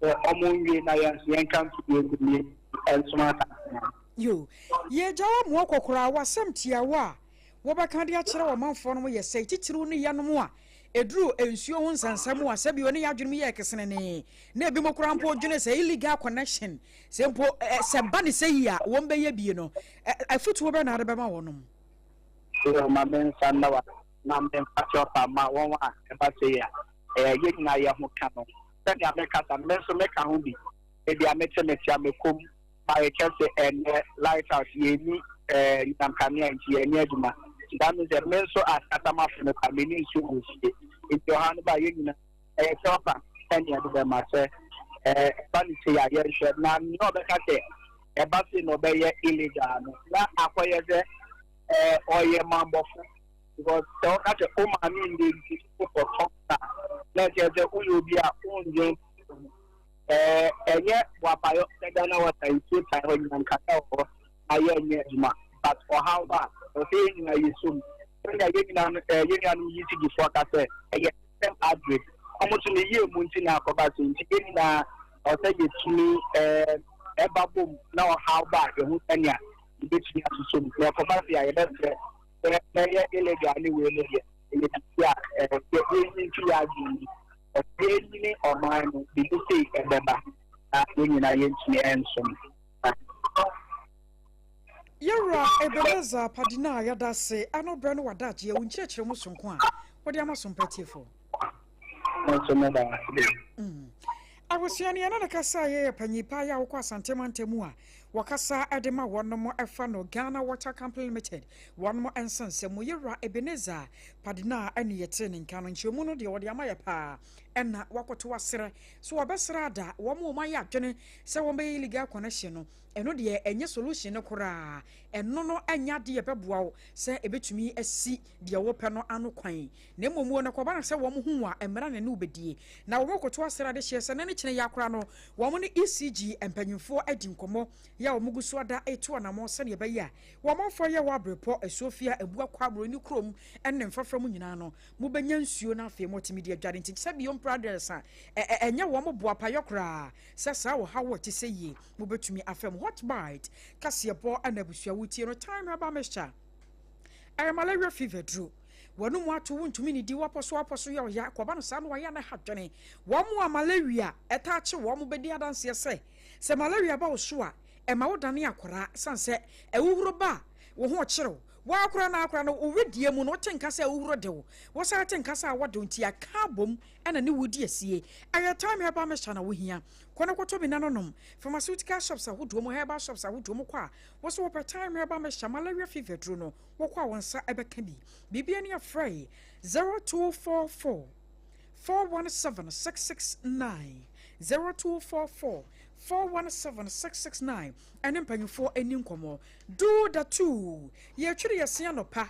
sɛ ɔmo nwie na yɛn nso yɛnka nto bi egu nie ɛnsom asase no. Yo, yɛgya wɔ mmoa kɔkɔraa w'asɛm tiawa a wɔbɛka de akyerɛ ɔmanfoɔ no yɛ sɛ titiriw ne yɛnom a ɛduru nsuo ho nsɛnsɛm a sɛbi ɔne yɛadwene mu yɛ kesenene na ebi mo koraa mpo dwene sɛ illegal connection sɛ mpo sɛ ba ne sɛ yi a wɔn bɛyɛ bie no, afutuo bɛ na ade bɛma wɔnom? Yo, ma me nsa nna wa na memfa kyɛw ma wɔn a ɛba sɛ yi a ɛyɛ yɛn nyinaa yɛ ho ka no. Sɛnea mekasa no, me nso meka ho bi. Ebi a mete a mekom ayɛ kyɛ sɛ ɛnɛ light out yɛni nyinam kanea nti yɛnyɛ adwuma. That means sɛ me nso asasamafo no kwa meni nsuo wɔ fie. Nti ɔha no ba yɛn nyinaa ɛyɛ kyɛw pa ɛne ɛde bɛma sɛ ɛba ne sei a yɛnhwɛ na nea ɔbɛka sɛ ɛba sei na ɔbɛyɛ illegal no na akɔyɛ sɛ ɔyɛ mambɔfo, because sɛ ɔka sɛ o maame nde nti wokɔtɔ a, na ɛkyerɛ sɛ woyɛ obi a wondwen. Ɛnyɛ wapayɔ sɛ Ghana Water nsuo tae hɔ nyinam kanea wɔ hɔ na yɛnyɛ adwuma, but ɔhaw ba a ɔsɛ yɛn nyinaa yɛ som sɛnea yɛn nyinaa no yɛn nuanom ECG foɔ ka sɛ ɛyɛ system upgrade. Ɔmo nso ne yie mu nti na akɔba so. Nti yɛn nyinaa ɔsɛ yɛtumi ɛba bom na ɔhaw ba a yɛho sɛnea yɛbɛtumi asosɔ mu na ɛkɔba se a yɛbɛsrɛ sɛ bɛyɛ illegal ne wei no deɛ ɛyɛ biribi a yɛnyi nto yɛ adwene mu. Yɛnyini ɔman no biribi sei ɛbɛba na yɛn nyinaa yɛntumi ɛnsom. Yɛwura Ebenezer Padina a yɛda ase ano berɛ no wadagyeɛ wo nkyerɛkyerɛ mu sonko a wode ama so mpatiefoɔ. Nso meda ase. Abusua no yɛne no kasa a yɛyɛ panyin paa yɛ a wokɔ Asante mantam a wɔkasa de ma wɔnom ɛfa no Ghana Water Company Limited wɔnom nsɛnsɛm mu. Yɛwura Ebenezer Padina a ɛne yɛtee ne nka no nkyerɛmu no deɛ wɔde ama yɛ paa ɛna wakɔto aserɛ so wɔbɛsrɛ ada wɔn a wɔn ayɛ adwene sɛ wɔn bɛyɛ illegal connection no. Ɛno deɛ ɛnyɛ solution no koraa. Ɛno no ɛnyɛ adeɛ ɛbɛboa wo sɛ ɛbɛtumi asi deɛ wɔpɛ no ano kwan, na mmom wɔ no kɔba no sɛ wɔn ho a mmara na ne wobɛdie na wɔn kɔto asrɛ ade hyeɛ sɛ ne ne kyene yɛ akora no wɔn ne ECG mpanyinfoɔ adi nkɔmmɔ. Yɛ a wɔgu so ada retu anammɔn sɛnea ɛbɛyɛ a wɔn amanfoɔ a yɛwɔ Abrepɔ, Asuofia, Abua, Kwabro ne kurom ne mfrafra mu nyinaa no, mobɛnya nsuo na afei moatumi de adware. Nti sɛ bio mprɛ aduasa, ɛ ɛ ɛnyɛ wɔn boapayɔ koraa sɛ saa ɔhaw a ɛte sɛ yie mobɛtumi afa mu. Hot Bite kaseɛbɔ na abusua wotie no, Thyme Herbal Mixture. Ɛyɛ malaria fever duro. W'anum ato, wontumi nnidi, woapɔ so apɔ so yɛ ɔya, kɔba no saa no wayɛ a na ɛha dwene. Wɔn a malaria taa kye wɔn bɛdi adanseɛ sɛ, sɛ malaria ba wo so a, ɛma wodane akwadaa ɛsiane sɛ ahuhuro ba a, wo ho kyere wo. Wo ara koraa no ara koraa no, wo wedeɛ mu no, wote nka sɛ ahuhuro de wo. Wosan te nka sɛ awɔ de wo nti aka abom na ne wo di asie. Ɛyɛ Thyme Herbal Mixture na wohia. Kɔ na kɔtɔ bi na no nom. Pharmaceutical shops ahodoɔ mu, herbal shops ahodoɔ mu kɔ a, Wo so wopɛ thyme herbal mixture malaria fever duro no, wokɔ a wo nsa bɛka bi. Biribi ani a frɛ 0244 417 669 0244 417 669 ɛne mpanyinfoɔ ani nkɔmmɔ. Do the two. Yɛtwiri yɛse anɔpa,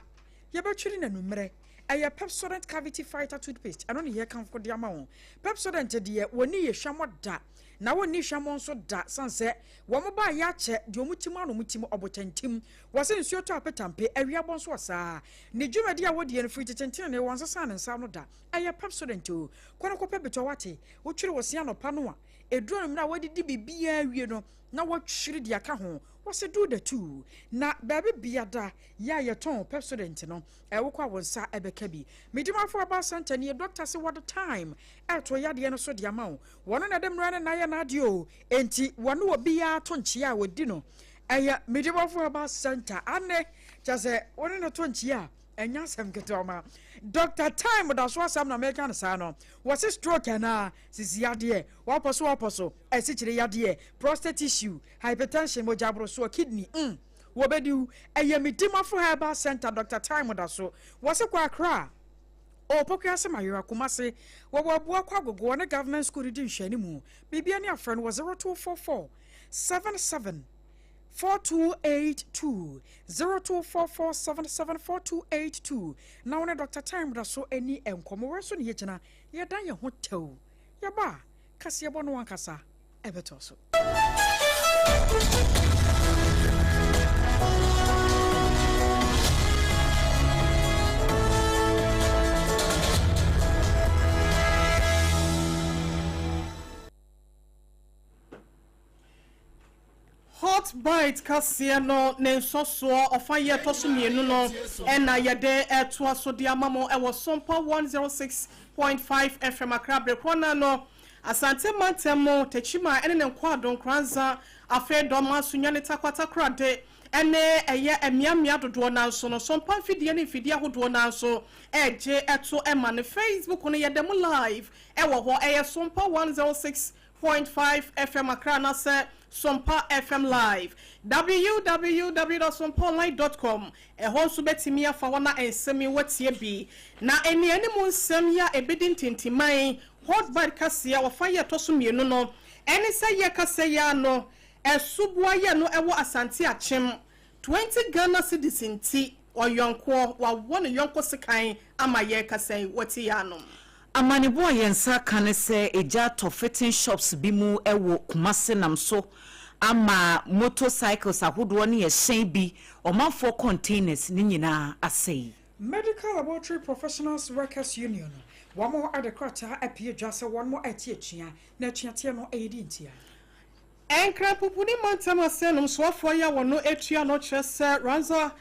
yɛbɛtwiri no anummerɛ. Ɛyɛ Pepsodent Cavity Fighter toothpaste, ɛno ne yɛkamfo de ama wo. Pepsodent deɛ wɔnni yɛ hwammɔ da. Na wɔnni hwammɔ nso da, sane sɛ wɔn ba yɛ akyɛ, deɛ wɔn tim ano wɔn tim, ɔbotantim. Wɔse nsuo tɔ apetampe, awia bɔ nso ɔsaa. Ne dwumadi a wɔdie no firi tete ntenenee, wɔnsesaa ne nsa ano da. Ɛyɛ Pepsodent o. Kɔ na kɔpɛ bi tɔ, woate? Wotwiri wo se anɔpa no a, ɛduru anwummerɛ a woadidi biribiara awie no, na woatwiri de aka ho. Wɔse do the two. Na baabi biada yɛ a yɛtɔn Pepsodent no, wokɔ a wo nsa bɛka bi. Medimafo Herbal Centre nie, dɔkta se wɔde thyme ɛreto yadeɛ no so de ama wo. Wɔno na ɛde mmerɛ ne nna yɛ n'adeɛ o, enti wɔne obiara to nkyea a wɔdi no. Ɛyɛ Medimafo Herbal Centre, ane, kyerɛ sɛ wo ne no to nkyea a, ɛnyɛ asɛm ketewa ma. Dɔkta Time da so asɛm na meka no saa no. Wɔse stroke anaa, sisi yadeɛ, wapɔ so wapɔ so, asikyire yadeɛ, prostate issue, hypertension, mogya aborosoɔ, kidney, mm, wɔbɛdi wo. Ɛyɛ Medimafo Herbal Centre, Dɔkta Time da so. Wɔse kɔ Accra. Opoku ase Mayera, Kumasi, wɔwɔ Abua Kwagogo ne Government School no di nhwɛanimu. Biribi ani afrɛ no wɔ 0244 77 4282, 0244 77 4282 na wo ne Dr. Time da so ani nkɔmmɔ. Wei so ne yɛgyina, yɛdan yɛn ho tɛw. Yɛba a, kaseɛbɔ no ankasa ɛbɛtɔ so. Hot Bite kaseɛ no ne nsɔsoɔ ɔfa yi ɛtɔ so mmienu no na yɛde retoa so de ama mo wɔ Sompa 106.5 FM Accra bere korɔ no ara no Asante mantam mu, Techiman ne ne nkoado, Nkoranza, afei Dɔma, Sunyani, Tarkwa, Takoradi ne ɛyɛ mmeammea dodoɔ no ara nso no, Sompa mfidie ne mfidie ahodoɔ no ara nso regye to ma no. Facebook no yɛda mu live wɔ hɔ, ɛyɛ Sompa 106.5 FM Accra anaasɛ Sompa FM Live. Www dot sompaonline dot com Ɛhɔ nso bɛtumi afa hɔ na nsɛm yi woatie bi. Na nnianim nsɛm yi a ɛbɛdi ntintiman Hot Bite kaseɛ ɔfa yi a ɛtɔ so mmienu no ɛne sɛ yɛ kasa yi ara no ɛsoboa yɛ no ɛwɔ Asante Akyem 20 Ghana cedis nti ɔyɔnkoɔ wawɔ ne yɔnko sekan ama yɛ kasa yi wɔte yɛ anom. Amanebɔ a yɛn nsa aka ne sɛ egya atɔ fitting shops bi mu wɔ Kumasi nam so ama motor cycles ahodoɔ ne ɛhyɛn bi, ɔmanfoɔ containers ne nyinaa asɛe. Medical Laboratory Professionals Workers Union, wɔn de krataa apue dwa sɛ wɔn rete atua, na atuateɛ no yɛ deɛ ntia. Nkranpopuni mantam asɛnnom soafoɔ yi a wɔn tua no kyerɛ sɛ Ramsar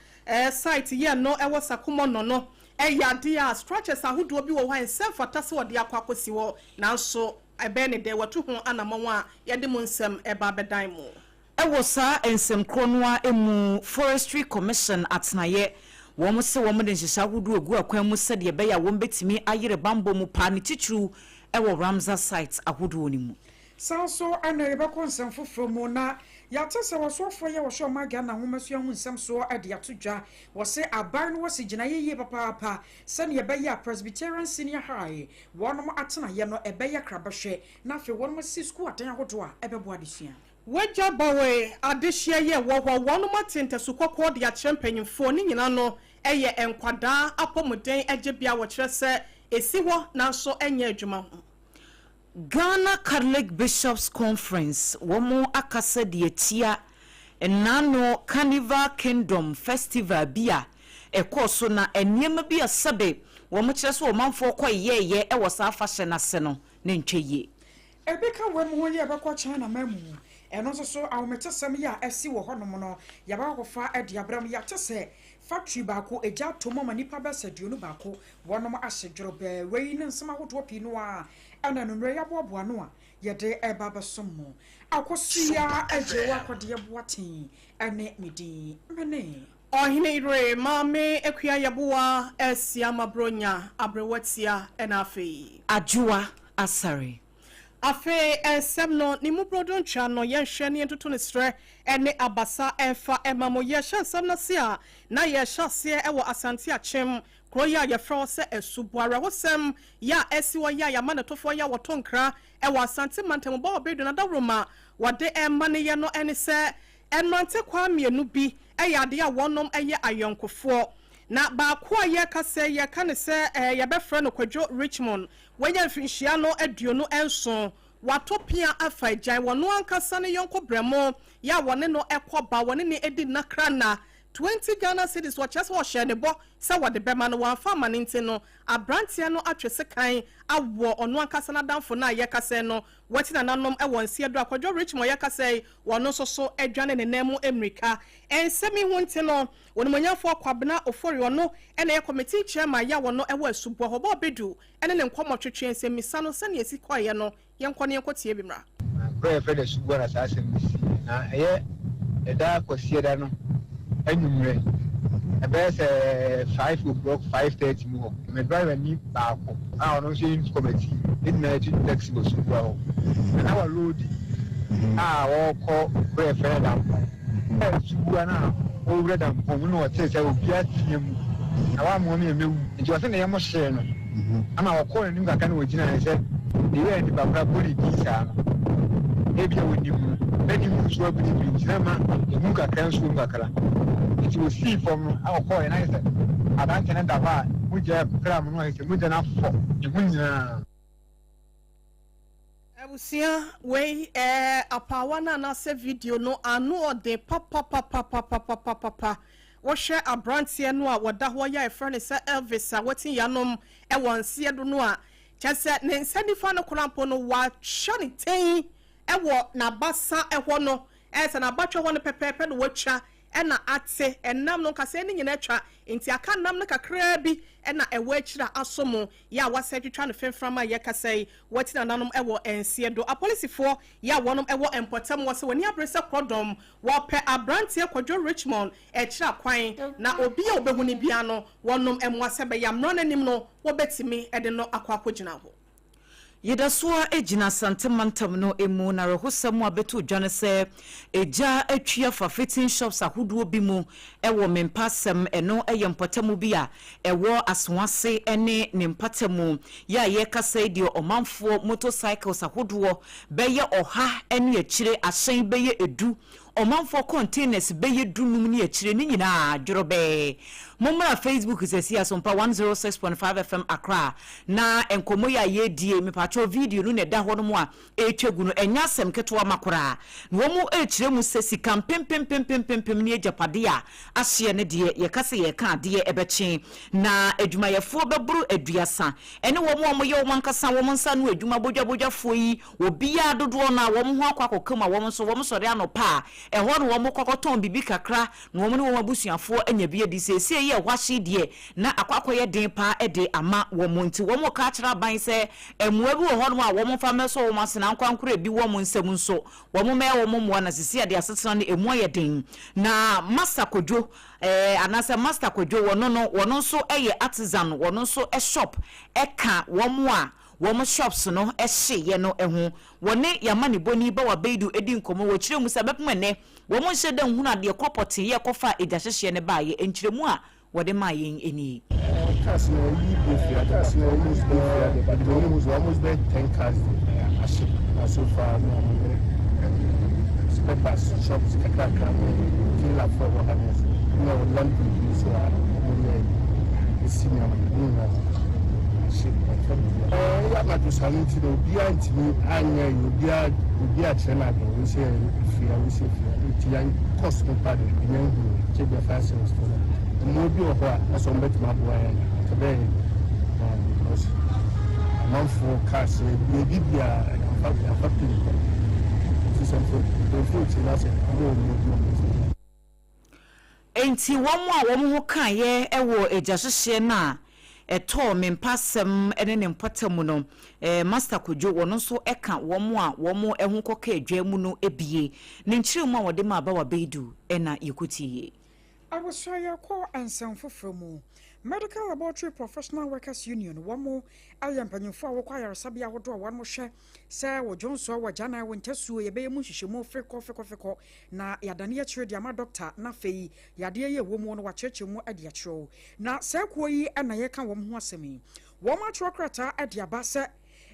site yɛ no wɔ Sakumɔnɔ no yɛ adeɛ a structures ahodoɔ bi wɔ hɔ a ɛnsɛ mfata sɛ wɔde akɔ akɔsi hɔ nanso ɛbɛyɛ ne dɛ wɔatu ho anamɔn a yɛde mu nsɛm reba abɛdan mo. Wɔ saa nsɛm korɔ no ara mu, Forestry Commission atenaeɛ, wɔn se wɔn de nhyehyɛ ahodoɔ regu akwan mu sɛdeɛ ɛbɛyɛ a wɔn bɛtumi ayere banbɔ mu paa ne titiriw wɔ Ramsar sites ahodoɔ no mu. San nso na yɛbɛkɔ nsɛm foforɔ mu na yɛate sɛ wɔsoafoɔ yi a wɔhwɛ ɔman Ghana nwomasua ho nsɛm soɔ de ato dwa. Wɔse aban no wɔsi gyinaeɛ yie papaapa sɛdeɛ ɛbɛyɛ a Presbyterian Senior High wɔnom atenaeɛ no ɛbɛyɛ krabɛhwɛ na afei wɔnom asisi sukuu adan ahodoɔ a ɛbɛboa adesua. W'agya Bowe adehyeɛ yɛ wɔ hɔ wɔnom ate ntasu kɔkɔɔ de akyerɛ mpanyinfoɔ ne nyina no yɛ nkwadaa apɔmuden gyebea wɔkyerɛ sɛ ɛsi hɔ nanso ɛnyɛ adwuma ho. Ghana Catholic Bishops Conference wɔn akasa de atia Nnaano Carnival Kingdom Festival bi a ɛkɔɔ so na nneɛma bi a sɛbe wɔkyerɛ sɛ ɔmanfoɔ kɔ yɛɛyɛ wɔ saa afahyɛ no ase no ne ntwa yie. Ebi ka wɔ mu ho yɛ ɛbɛkɔ China man mu. Ɛno nso so ahometesɛm yi a asi wɔ hɔnom no, yɛbɛkɔ akɔfa de abrɛ mo. Yɛate sɛ factory baako egya ato mu ama nnipa bɛsɛ 21 wɔnom ahye dworobɛɛ. Wei ne nsɛm ahodoɔ pii no ara ɛna anwummerɛ yi aboaboa ano a yɛde reba abɛsom mo. Akosua Agyei Akɔdeɛ Boateng ne me din. Mene. Ɔhene yere Maame Akua Yeboah asia Mabronya aberewatia ɛna afei. Adwoa Asare. Afei nsɛm no ne mu brodo ntwa no yɛnhwɛ ne yɛntoto no serɛ ne abasa mfa mma mo. Yɛhyɛ nsɛm no ase a, na yɛhyɛ aseɛ wɔ Asante Akyem kuro yi a yɛfrɛ hɔ sɛ Asubo. Awerɛhosɛm yi a asi hɔ yi a yɛama ne tofoɔ yi a wɔto nkra wɔ Asante mantam bɔ ɔbedu no adaworoma wɔde rema no yɛ no ne sɛ mmerante kwaa mmienu bi yɛ adeɛ a wɔnom yɛ ayɔnkofoɔ. Na baako a yɛreka sɛ yɛka no sɛ yɛbɛfrɛ no Kwadwo Richmond, wanya mfinhyia no 27, wato pea afa agyan, wɔno ankasa ne yɔnko brɛmo yɛ a wɔne no kɔ ba, wɔne no di nna kra nna, 20 Ghana cedis, wɔkyerɛ sɛ ɔhyɛɛ ne bɔ sɛ wɔde bɛma no, wamfa amma no nti no, abranteɛ no atwe sekan awɔ ɔno ankasa n'adamfo no a yɛkasa yi no, wati nananom wɔ nseɛ do a Kwadwo Richmond yɛkasa yi, wɔno nso so adwane ne nan mu mmirika. Nsɛm yi ho nti no, Onimuonyamfoɔ Kwabena Ofori, ɔno na ɛyɛ Committee Chairman yɛ a wɔno wɔ Asuboa hɔ, bɔɔ Bedu ne ne nkɔmmɔ twetwee nsɛmmisa no sɛnea ɛsi kɔeɛ no, yɛnkɔ na yɛnkɔtie bi mmra. Na kuro a yɛfrɛ no Asuboa na saa asɛm no siiɛ. Na ɛyɛ ɛda Kwasiada no anwummerɛ, ɛbɛyɛ sɛ 5 o'clock, 5:30 mu hɔ. Me driver ni baako a ɔno nso yɛ youth committee, yɛn nyinaa yɛtu taxi wɔ Asuboa hɔ. Na na waloodi a ɔrekɔ kuro a yɛfrɛ no Dampɔn. Asuboa no a ɔrewura Dampɔn mu na ɔtee sɛ obi atea mu na wammoa me a mɛwu. Nti ɔse ne yam hyee no ama ɔkɔɔ n'anim kakra na ɔgyinaeɛ sɛ deɛ ɛyɛ a nipa koraa bɔ ne din saa no ebia ɔnim no na ne mu nso abiribiri nti na ama ehu kakra nso wɔ mu kakra. Nti ɔsii fam no a ɔkɔɔeɛ na ayɛ sɛ aberanteɛ no da hɔ a mogya kura mu no ayɛ sɛ mogya no afɔ ne ho nyinaa. Abusua wei ɛɛ apaawa no anaasɛ video no ano ɔden papapapapapapapa. Wohwɛ aberanteɛ no a wɔda hɔ yɛ a yɛfrɛ no sɛ Elvis a wati yanom wɔ nseɛ do no a, kyerɛ sɛ ne nsa nifa no koraa mpo no watwa ne tɛn wɔ n'abasa hɔ no, ɛyɛ sɛ n'abatwɛ hɔ no pɛpɛɛpɛ na watwa na ate ɛnam no nkasɛɛ no nyinaa atwa, nti aka nam no kakraa bi na ɛwɔ akyiri a aso mo yɛ a wɔasɛ atwitwa no fimfram a yɛkasa yi wɔati nananom wɔ nseɛ do. Apolisifoɔ yɛ a wɔnom wɔ mpɔtam wɔ sɛ wɔn ani abere sɛ korɔdɔm wɔpɛ abranteɛ Kwadwo Richmond akyiri akwan na obi a ɔbɛhu no biara no wɔnom mmoa sɛ ɛbɛyɛ a mmara no anim no wɔbɛtumi de no akɔ akɔgyina hɔ. Yɛda so ara gyina Asante mantam no mu na awerɛhosɛm a abɛto dwa ne sɛ egya atwi afa fitting shops ahodoɔ bi mu wɔ Mempasɛm, ɛno yɛ mpɔtamu bi a ɛwɔ Asoase ne ne mpatamu. Yɛ a yɛrekasa yi deɛ ɔmanfoɔ motorcycles ahodoɔ bɛyɛ 100 ne akyire, ahyɛn bɛyɛ du, ɔmanfoɔ containers bɛyɛ 15 ne akyire, ne nyinaa dworobɛɛ. Mommra Facebook sɛsi Asompa 106.5 FM Accra na nkɔmmɔ yi a yɛredie, mepakyɛw video no na ɛda hɔ nom a ɛretwa gu no, ɛnyɛ asɛm ketewa ma koraa. Na wɔn rekyerɛ mu sɛ sika mpempempempempempem ne agyapadeɛ a ahyeɛ no deɛ, yɛka sɛ yɛreka adeɛ ɛbɛkye. Na adwumayɛfoɔ bɛboro 30 ɛne wɔn a wɔyɛ wɔn ankasa wɔn nsa ano adwuma bodwabodwafoɔ yi, obiara dodoɔ no a wɔn ho akɔ akɔka mu a wɔn nso wɔn sɔre anɔpa a ɛhɔ na wɔn kɔ akɔtɔn biribi kakra na wɔn ne wɔn abusuafoɔ anya bi adi. Seesei yi a ɛhɔ ahye deɛ na akɔ akɔyɛ den paa de ama wɔn nti wɔn reka akyerɛ aban sɛ mmoa bi wɔ hɔnom a wɔn mfa mmɛsɔ wɔn ase na ankorankoro ebi wɔ wɔn nsam nso wɔn mmɛyɛ wɔn mmoa na seesei adeɛ asetena no emu ayɛ den. Na Master Kwadwo anaasɛ Master Kwadwo wɔno no wɔno nso yɛ artisan, wɔno nso shop ka wɔn a wɔn shops no hyeeɛ no ho. Wɔne Yamanibɔni Bawa Beidu di nkɔmmɔ, wɔkyerɛ mu sɛ bɛpem ɛnnɛ wɔn nhyɛ da nhunu adeɛ korɔ pɔtee yɛ kɔfaa egya hyehyeɛ no baeɛ. Nkyerɛmu a wɔde maa yɛn nie. Cars no ayi bi firi ade cars no almost bi firi ade but wɔn mu so almost bɛ 10 cars de ahye na so far no wɔn yɛ spare parts shops kakrakra no tailor fo ɛwɔ ha no na wɔ laundry bi nso a wɔn yɛ esi nneɛma ne nyinaa. Ahye ɛfam biribiara. Ɛyɛ anadwo saa no nti no obiara ntumi anyɛ ayi obiara obiara kyerɛ no adwene wei sɛ ɛfiri ha wei sɛ ɛfiri ha nti yɛn cost no pa de ɛnyɛ nhunu kyɛ bia fire service fo no mmoa bi wɔ hɔ a na sɛ wɔbɛtumi aboa yɛn a anka bɛyɛ yɛ because amanfoɔ cars biribi biara yɛmfa yɛmfa pin kɔ nti sɛ mfo mfo tie na sɛ wɔn wɔ mmoa bi a wɔbɛtumi. Enti wɔn a wɔn ho kaeɛ wɔ egyahyehyeɛ no a ɛtɔɔ me mpasɛm ne ne mpɔtam mu no, Master Kojo, wɔn nso ka wɔn a wɔn ho kɔkaa dwa mu no bie. Ne nkyerɛmu a wɔde maa Bawa Beidu na yɛkɔtieeɛ. Abusua yɛkɔ nsɛm foforɔ mu. Medical Laboratory Professional Workers Union wɔn ayɛ mpanyinfoɔ a wɔkɔ ayaresabea ahodoɔ a wɔn hwɛ sɛ wɔ dwonsɔ wɔ gyanan wɔ ntasuo yɛbɛyɛ mu nhwehwɛmu fekɔ fekɔ fekɔ na yɛadane akyire de ama dɔkta na afei yadeɛ yi a ɛwɔ mu no wakyerɛkyerɛ mu de akyerɛ wo. Na saa kuo yi na yɛreka wɔn ho asɛm yi. Wɔn atwerɛ krataa de aba sɛ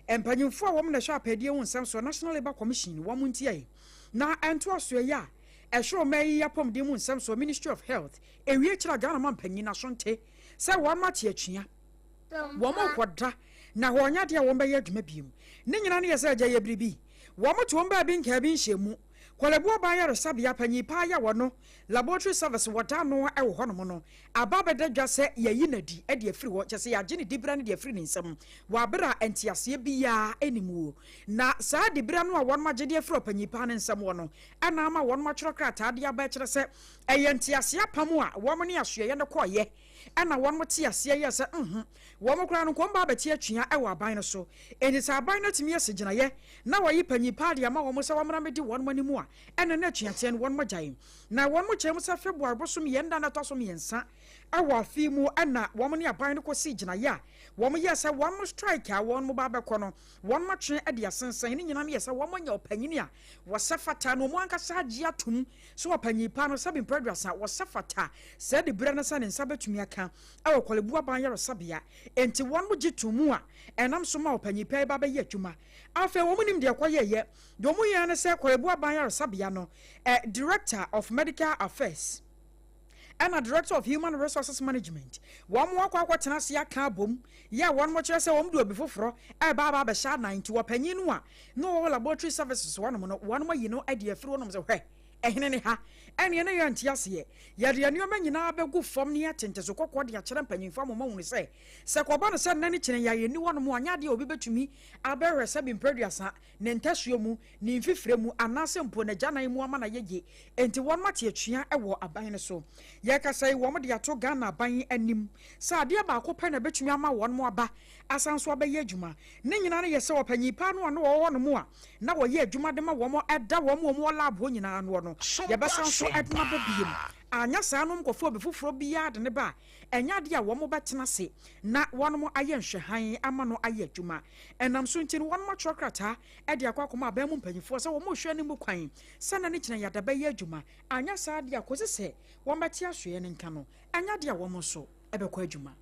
mpanyinfoɔ a wɔn na ɛhwɛ apɛɛdie ho nsɛm soɔ, National Labour Commission, wɔn ntiae na ntoasoɔ yi a ɛhwɛ ɔman yi apɔmuden mu nsɛm soɔ, Ministry of Health, ɛwie kyerɛ Ghana manpanyin aso nte sɛ wɔn ate atua. Wɔn rekɔda na wɔnyɛ adeɛ a wɔn bɛyɛ adwuma biom. Ne nyinaa no yɛ sɛ agya yɛ biribi. Wɔn to wɔn baabi nkaa bi nhyɛ mu. Korle-Bu Aban Ayaresabea panyin paa yɛ wɔ no Laboratory Service wɔda ano wɔ hɔnom no aba abɛda dwa sɛ yɛayi no adi de afiri hɔ, kyerɛ sɛ yɛagye ne diberɛ no de afiri ne nsam wɔ aber a nteaseɛ biara nni mu. Na saa diberɛ no a wɔnom agye de afiri ɔpanyin paa no nsam wɔ no na ama wɔnom atwerɛ krataa de aba ɛkyerɛ sɛ ɛyɛ nteaseɛ apam a wɔn ne asoɛeɛ no kɔeɛ Ɛnna wɔn te aseɛ yɛɛ sɛ, Nhu, wɔn koraa no, nkɔm ba abɛte atua wɔ aban no so. Enti sɛ aban no atumi asi gyinaeɛ na wɔayi panyin paa de ama wɔn sɛ wɔmmra mmɛdi wɔn anim a, ɛnna na atuateɛ no wɔn agyae. Na wɔn kyerɛ mu sɛ February bosome yɛn da no ɛtɔ so mmiɛnsa wɔ afe yi mu na wɔn ne aban no kɔsii gyinaeɛ a wɔyɛɛ sɛ wɔn strike a wɔn ba abɛkɔ no wɔn atwe de asensɛn. Ne nyinaa no yɛ sɛ wɔanya ɔpanyin a wɔsɛ fata na wɔn ankasa agye atom sɛ ɔpanyin pa no, sɛbe mpɛ aduasa, wɔsɛ fata saa diberɛ no sɛ ne nsa bɛtumi aka wɔ Korle-Bu Aban Ayaresabea. Enti wɔn gye too mu a ɛnam so ma ɔpanyin pa yi ba bɛyɛ adwuma. Afei wɔn nim deɛ ɛkɔyɛeɛ. Deɛ wɔn yɛɛ ne sɛ Korle-Bu Aban Ayaresabea no Director of Medical Affairs ɛna Director of Human Resources Management wɔn akɔ akɔtena ase aka abom yɛ a wɔn kyerɛ sɛ wɔn de obi foforɔ ɛreba aba abɛhyɛ anan nti ɔpanyin no a na ɔwɔ Laboratory Services hɔnom no wɔn ayi no de afiri hɔnom sɛ hwɛ Ɛhene ne ha? Ɛnneɛ na yɛnte aseɛ. Yɛde yɛn nneɛma nyinaa bɛgu fam na yɛate nteso kɔkɔɔ de akyerɛ mpanyimfoɔ ama wɔahunu sɛ, sɛ ɛkɔba no sɛ nnɛ ne kyene yi a yɛnni hɔnom a, anyɛ adeɛ a obi bɛtumi abɛhwɛ sɛbe mprɛduasa, ne ntasuo mu, ne mfifire mu, anaasɛ mpo n'agyanan mu ama no ayɛ yie. Enti wɔate atua wɔ aban no so. Yɛrekasa yi, wɔde ato Ghana aban anim sɛ adeɛ baako pɛ na ɛbɛtumi ama wɔn aba asan nso abɛyɛ adwuma. Ne nyinaa no yɛ sɛ ɔpanyin pa no a na ɔwɔ hɔnom a na wɔyɛ adwuma de ma wɔn da wɔn a wɔwɔ lab hɔ nyinaa ano no, yɛbɛsan nso de no aba bio. Anyɛ saa no wɔkɔfa obi foforɔ biara de no ba a, ɛnyɛ adeɛ a wɔbɛtena ase na wɔayɛ nhwɛhan ama no ayɛ adwuma. Ɛnam so nti no, wɔatwerɛ krataa de akɔ akɔma aban mu mpanimfoɔ sɛ wɔrehwɛ anim kwan sɛ na ne kyena yada bɛyɛ adwuma. Anyɛ saa deɛ a, kɔsi sɛ wɔbɛte asoɛeɛ no nka no, ɛnyɛ adeɛ a wɔn nso bɛkɔ adwuma.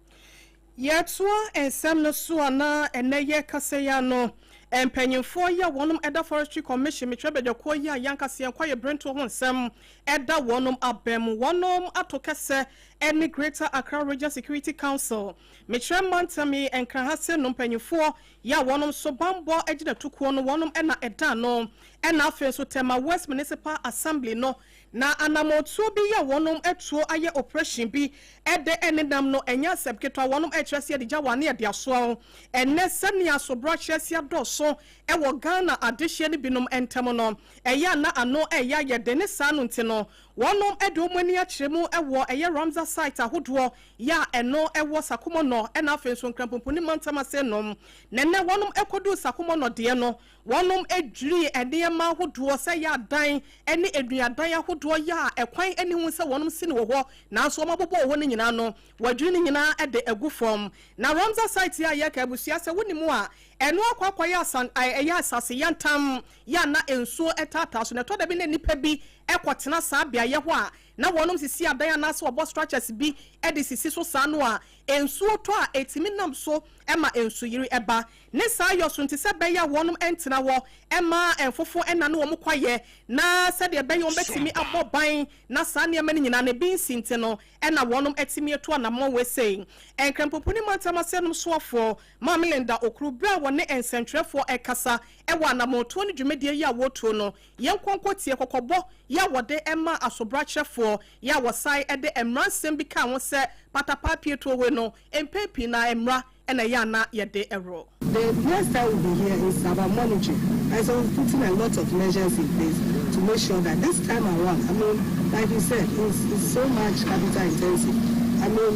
Yɛtoa nsɛm no so a na ɛnnɛ yɛrekasa yi ano, mpanyimfoɔ yi a wɔnom ɛda Forestry Commission, mekyerɛ badwakuo yi a yɛankasa yɛn kwaeɛ berentoɔ ho nsɛm ɛda wɔnom abam, wɔnom ato kɛsɛ ɛne Greater Accra Region Security Council, mekyerɛ mantam yi Nkran ha se no mpanyimfoɔ yi a wɔnom nso banbɔ agyinatukuo no wɔnom ɛna ɛda ano, ɛna afei nso Tema West Municipal Assembly no Na anamɔntuo bi yɛ wɔnom atuo ayɛ operation bi ɛdɛ ɛnenam no ɛnyɛ asɛm ketewa wɔnom ɛkyerɛ sɛ yɛde gya wɔn ane ɛde asoa wo ɛnɛ sɛnea asobrakyerɛ adɔɔso ɛwɔ Ghana adehyeɛ no binom ɛntɛm no ɛyɛ a na ano ɛyɛ ayɛ den ne saa no nti no wɔnom ɛde wɔn ani akyerɛ mu ɛwɔ ɛyɛ Ramsar site ahodoɔ yɛ a ɛno ɛwɔ Sakomɔnɔ ɛna afei nso Nkranpumpuni mantam ase nom na ɛnɛ wɔnom ɛkɔduu Sakomɔnɔ deɛ no Wɔnom dwirii nneɛma ahodoɔ sɛ yɛ adan ne nnuadan ahodoɔ yɛ a ɛkwan nni ho sɛ wɔnom si no wɔ hɔ nanso wɔn abobɔ wɔ hɔ no nyinaa no wɔadwiri ne nyinaa de agu fam. Na Ramsar site yi a yɛreka abusua sɛ wonim a ɛno akɔ akɔyɛ asan ɛyɛ asase yantam yɛ a na nsuo taataa so na ɛtɔ da bi na nnipa bi kɔtena saa beaeɛ hɔ a. na wɔnom sisi adan anaasɛ wɔbɔ structures bi de sisi so saa no a, nsuo tɔ a ɛtumi nam so ma nsuyiri ba. Ne saa yɔ so nti sɛ ɛbɛyɛ a wɔnom ntena hɔ mma mfofo nnane wɔn kwaeɛ na sɛdeɛ ɛbɛyɛ wɔn bɛtumi abɔ ban na saa nneɛma no nyinaa no ebi nsi nti no na wɔnom atumi atu anammɔn wei sei. Nkrampopuni ne mantam aseɛnom soafoɔ Maame Linda Okuru berɛ a wɔne nsɛntwerɛfoɔ rekasa wɔ anammɔntuo ne dwumadie yi a wɔretuo no, yɛnkɔ nkɔtie kɔkɔbɔ yi a wɔde maa asobrakyerɛfoɔ yi a wɔsan de mmara nsɛm bi kaa ho sɛ patapaa pietuo wei no mpɛn pii no ara mmara na ɛyɛ a na yɛde worɔ. The next time we'll be here is about monitoring and so we've putting a lot of measures in place to make sure that this time around, I mean, like you said, it's, it's so much capital intensive. I mean,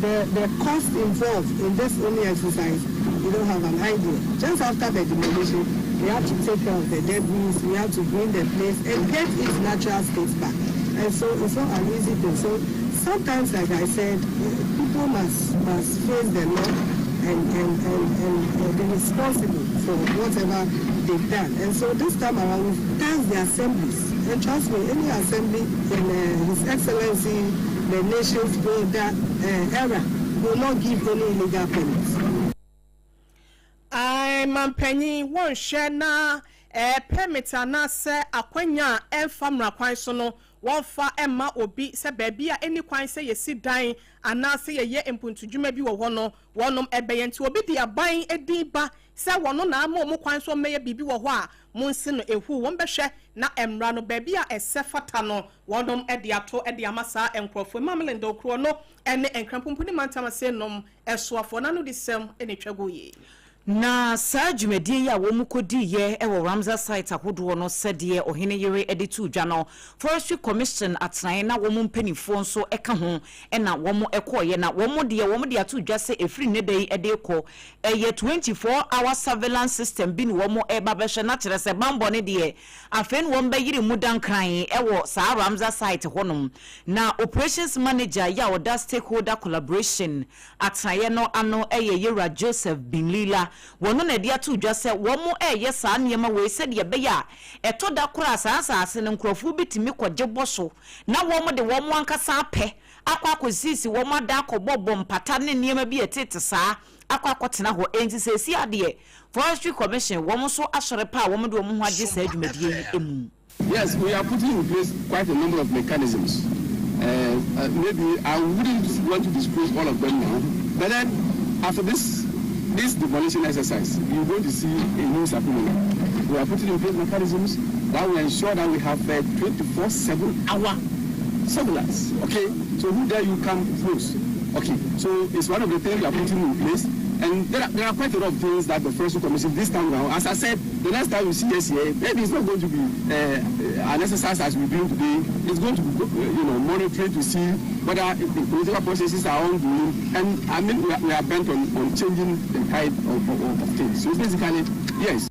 the, the cost involved in this only exercise, you don't have an idea. Just after the demolition, we have to take care of the debris, we have to bring the place and get its natural state back. And so it's not an easy thing. So sometimes, like I said, people must, must face the law and, and, and, and, and be responsible for whatever they've done. And so this time around, we've tasked the assemblies. And trust me, any assembly in His Excellency, the nation's builder era, will not give any illegal permits. Ae, mampanyin, wɔnhwɛ na eh, permit anaasɛ akwanya a ɛmfa mmara kwan so no, wɔmfa mma obi sɛ baabi a enni kwan sɛ yesi dan anaasɛ yɛyɛ mpuntudwuma bi wɔ hɔ no, wɔnom bɛyɛ. Nti obi de aban din ba sɛ wɔno na ama wɔn kwan sɛ wɔmmɛyɛ biribi wɔ hɔ a, monsi no ehu. Wɔbɛhwɛ na mmara no, baabi a ɛsɛ fata no, wɔnom de ato de ama saa nkorɔfoɔ yi. Maame Linda Okuo no ne Nkran Pumpuni Mantam ase nom soafoɔ no anodisɛm na etwa gu yi. Na saa dwumadie yi a wɔn kɔdiiɛ wɔ Ramsar site ahodoɔ no sɛdeɛ ɔhene yere de too dwa no, Forestry Commission atenaeɛ na wɔn mpaninfoɔ nso ka ho na wɔn kɔeɛ na wɔn deɛ wɔn de ato dwa sɛ ɛfiri nnɛ da yi de rekɔ ɛyɛ 24 hour surveillance system bi na wɔn reba bɛhwɛ na kyerɛ sɛ banbɔ no deɛ afei na wɔn bɛyere mu dankran wɔ saa Ramsar site hɔnom. Na Operations Manager yi a ɔda Stakeholder Collaboration Atenaeɛ no ano yɛ Yewura Joseph Binlila. Wɔno na ɛde ato dwa sɛ wɔn reyɛ saa nneɛma wei sɛdeɛ ɛbɛyɛ a ɛtɔ da koraa a saa nsaase no nkorɔfoɔ bi tumi kɔgye bɔ so na wɔn de wɔn ankasa apɛ akɔ akɔsisi wɔn adan akɔbɔ bɔ mpata ne nneɛma bi a ɛtete saa akɔ akɔtena hɔ. Enti seesei adeɛ Forestry Commission wɔn nso asɔre pa a wɔn de wɔn ho agye saa dwumadie yi mu. Yes, we are putting in place quite a number of mechanisms. Uh, uh, maybe I wouldn't want to disclose all of them now, but then after this this demolition exercise, you're going to see a new Sakumono. We are putting in place mechanisms that will ensure that we have a 24-7 hour surveillance. Okay, so who dare you come close? Okay, so it's one of the things we are putting in place. And there are, there are quite a lot of things that the Forestry Commission this time round, as I said, the next time we see us here, maybe it's not going to be an exercise as we're doing today. It's going to be, you know, monitoring to see whether the political processes are ongoing. And I mean, we are, we are bent on, on changing the tide of, of, of things. So basically, yes.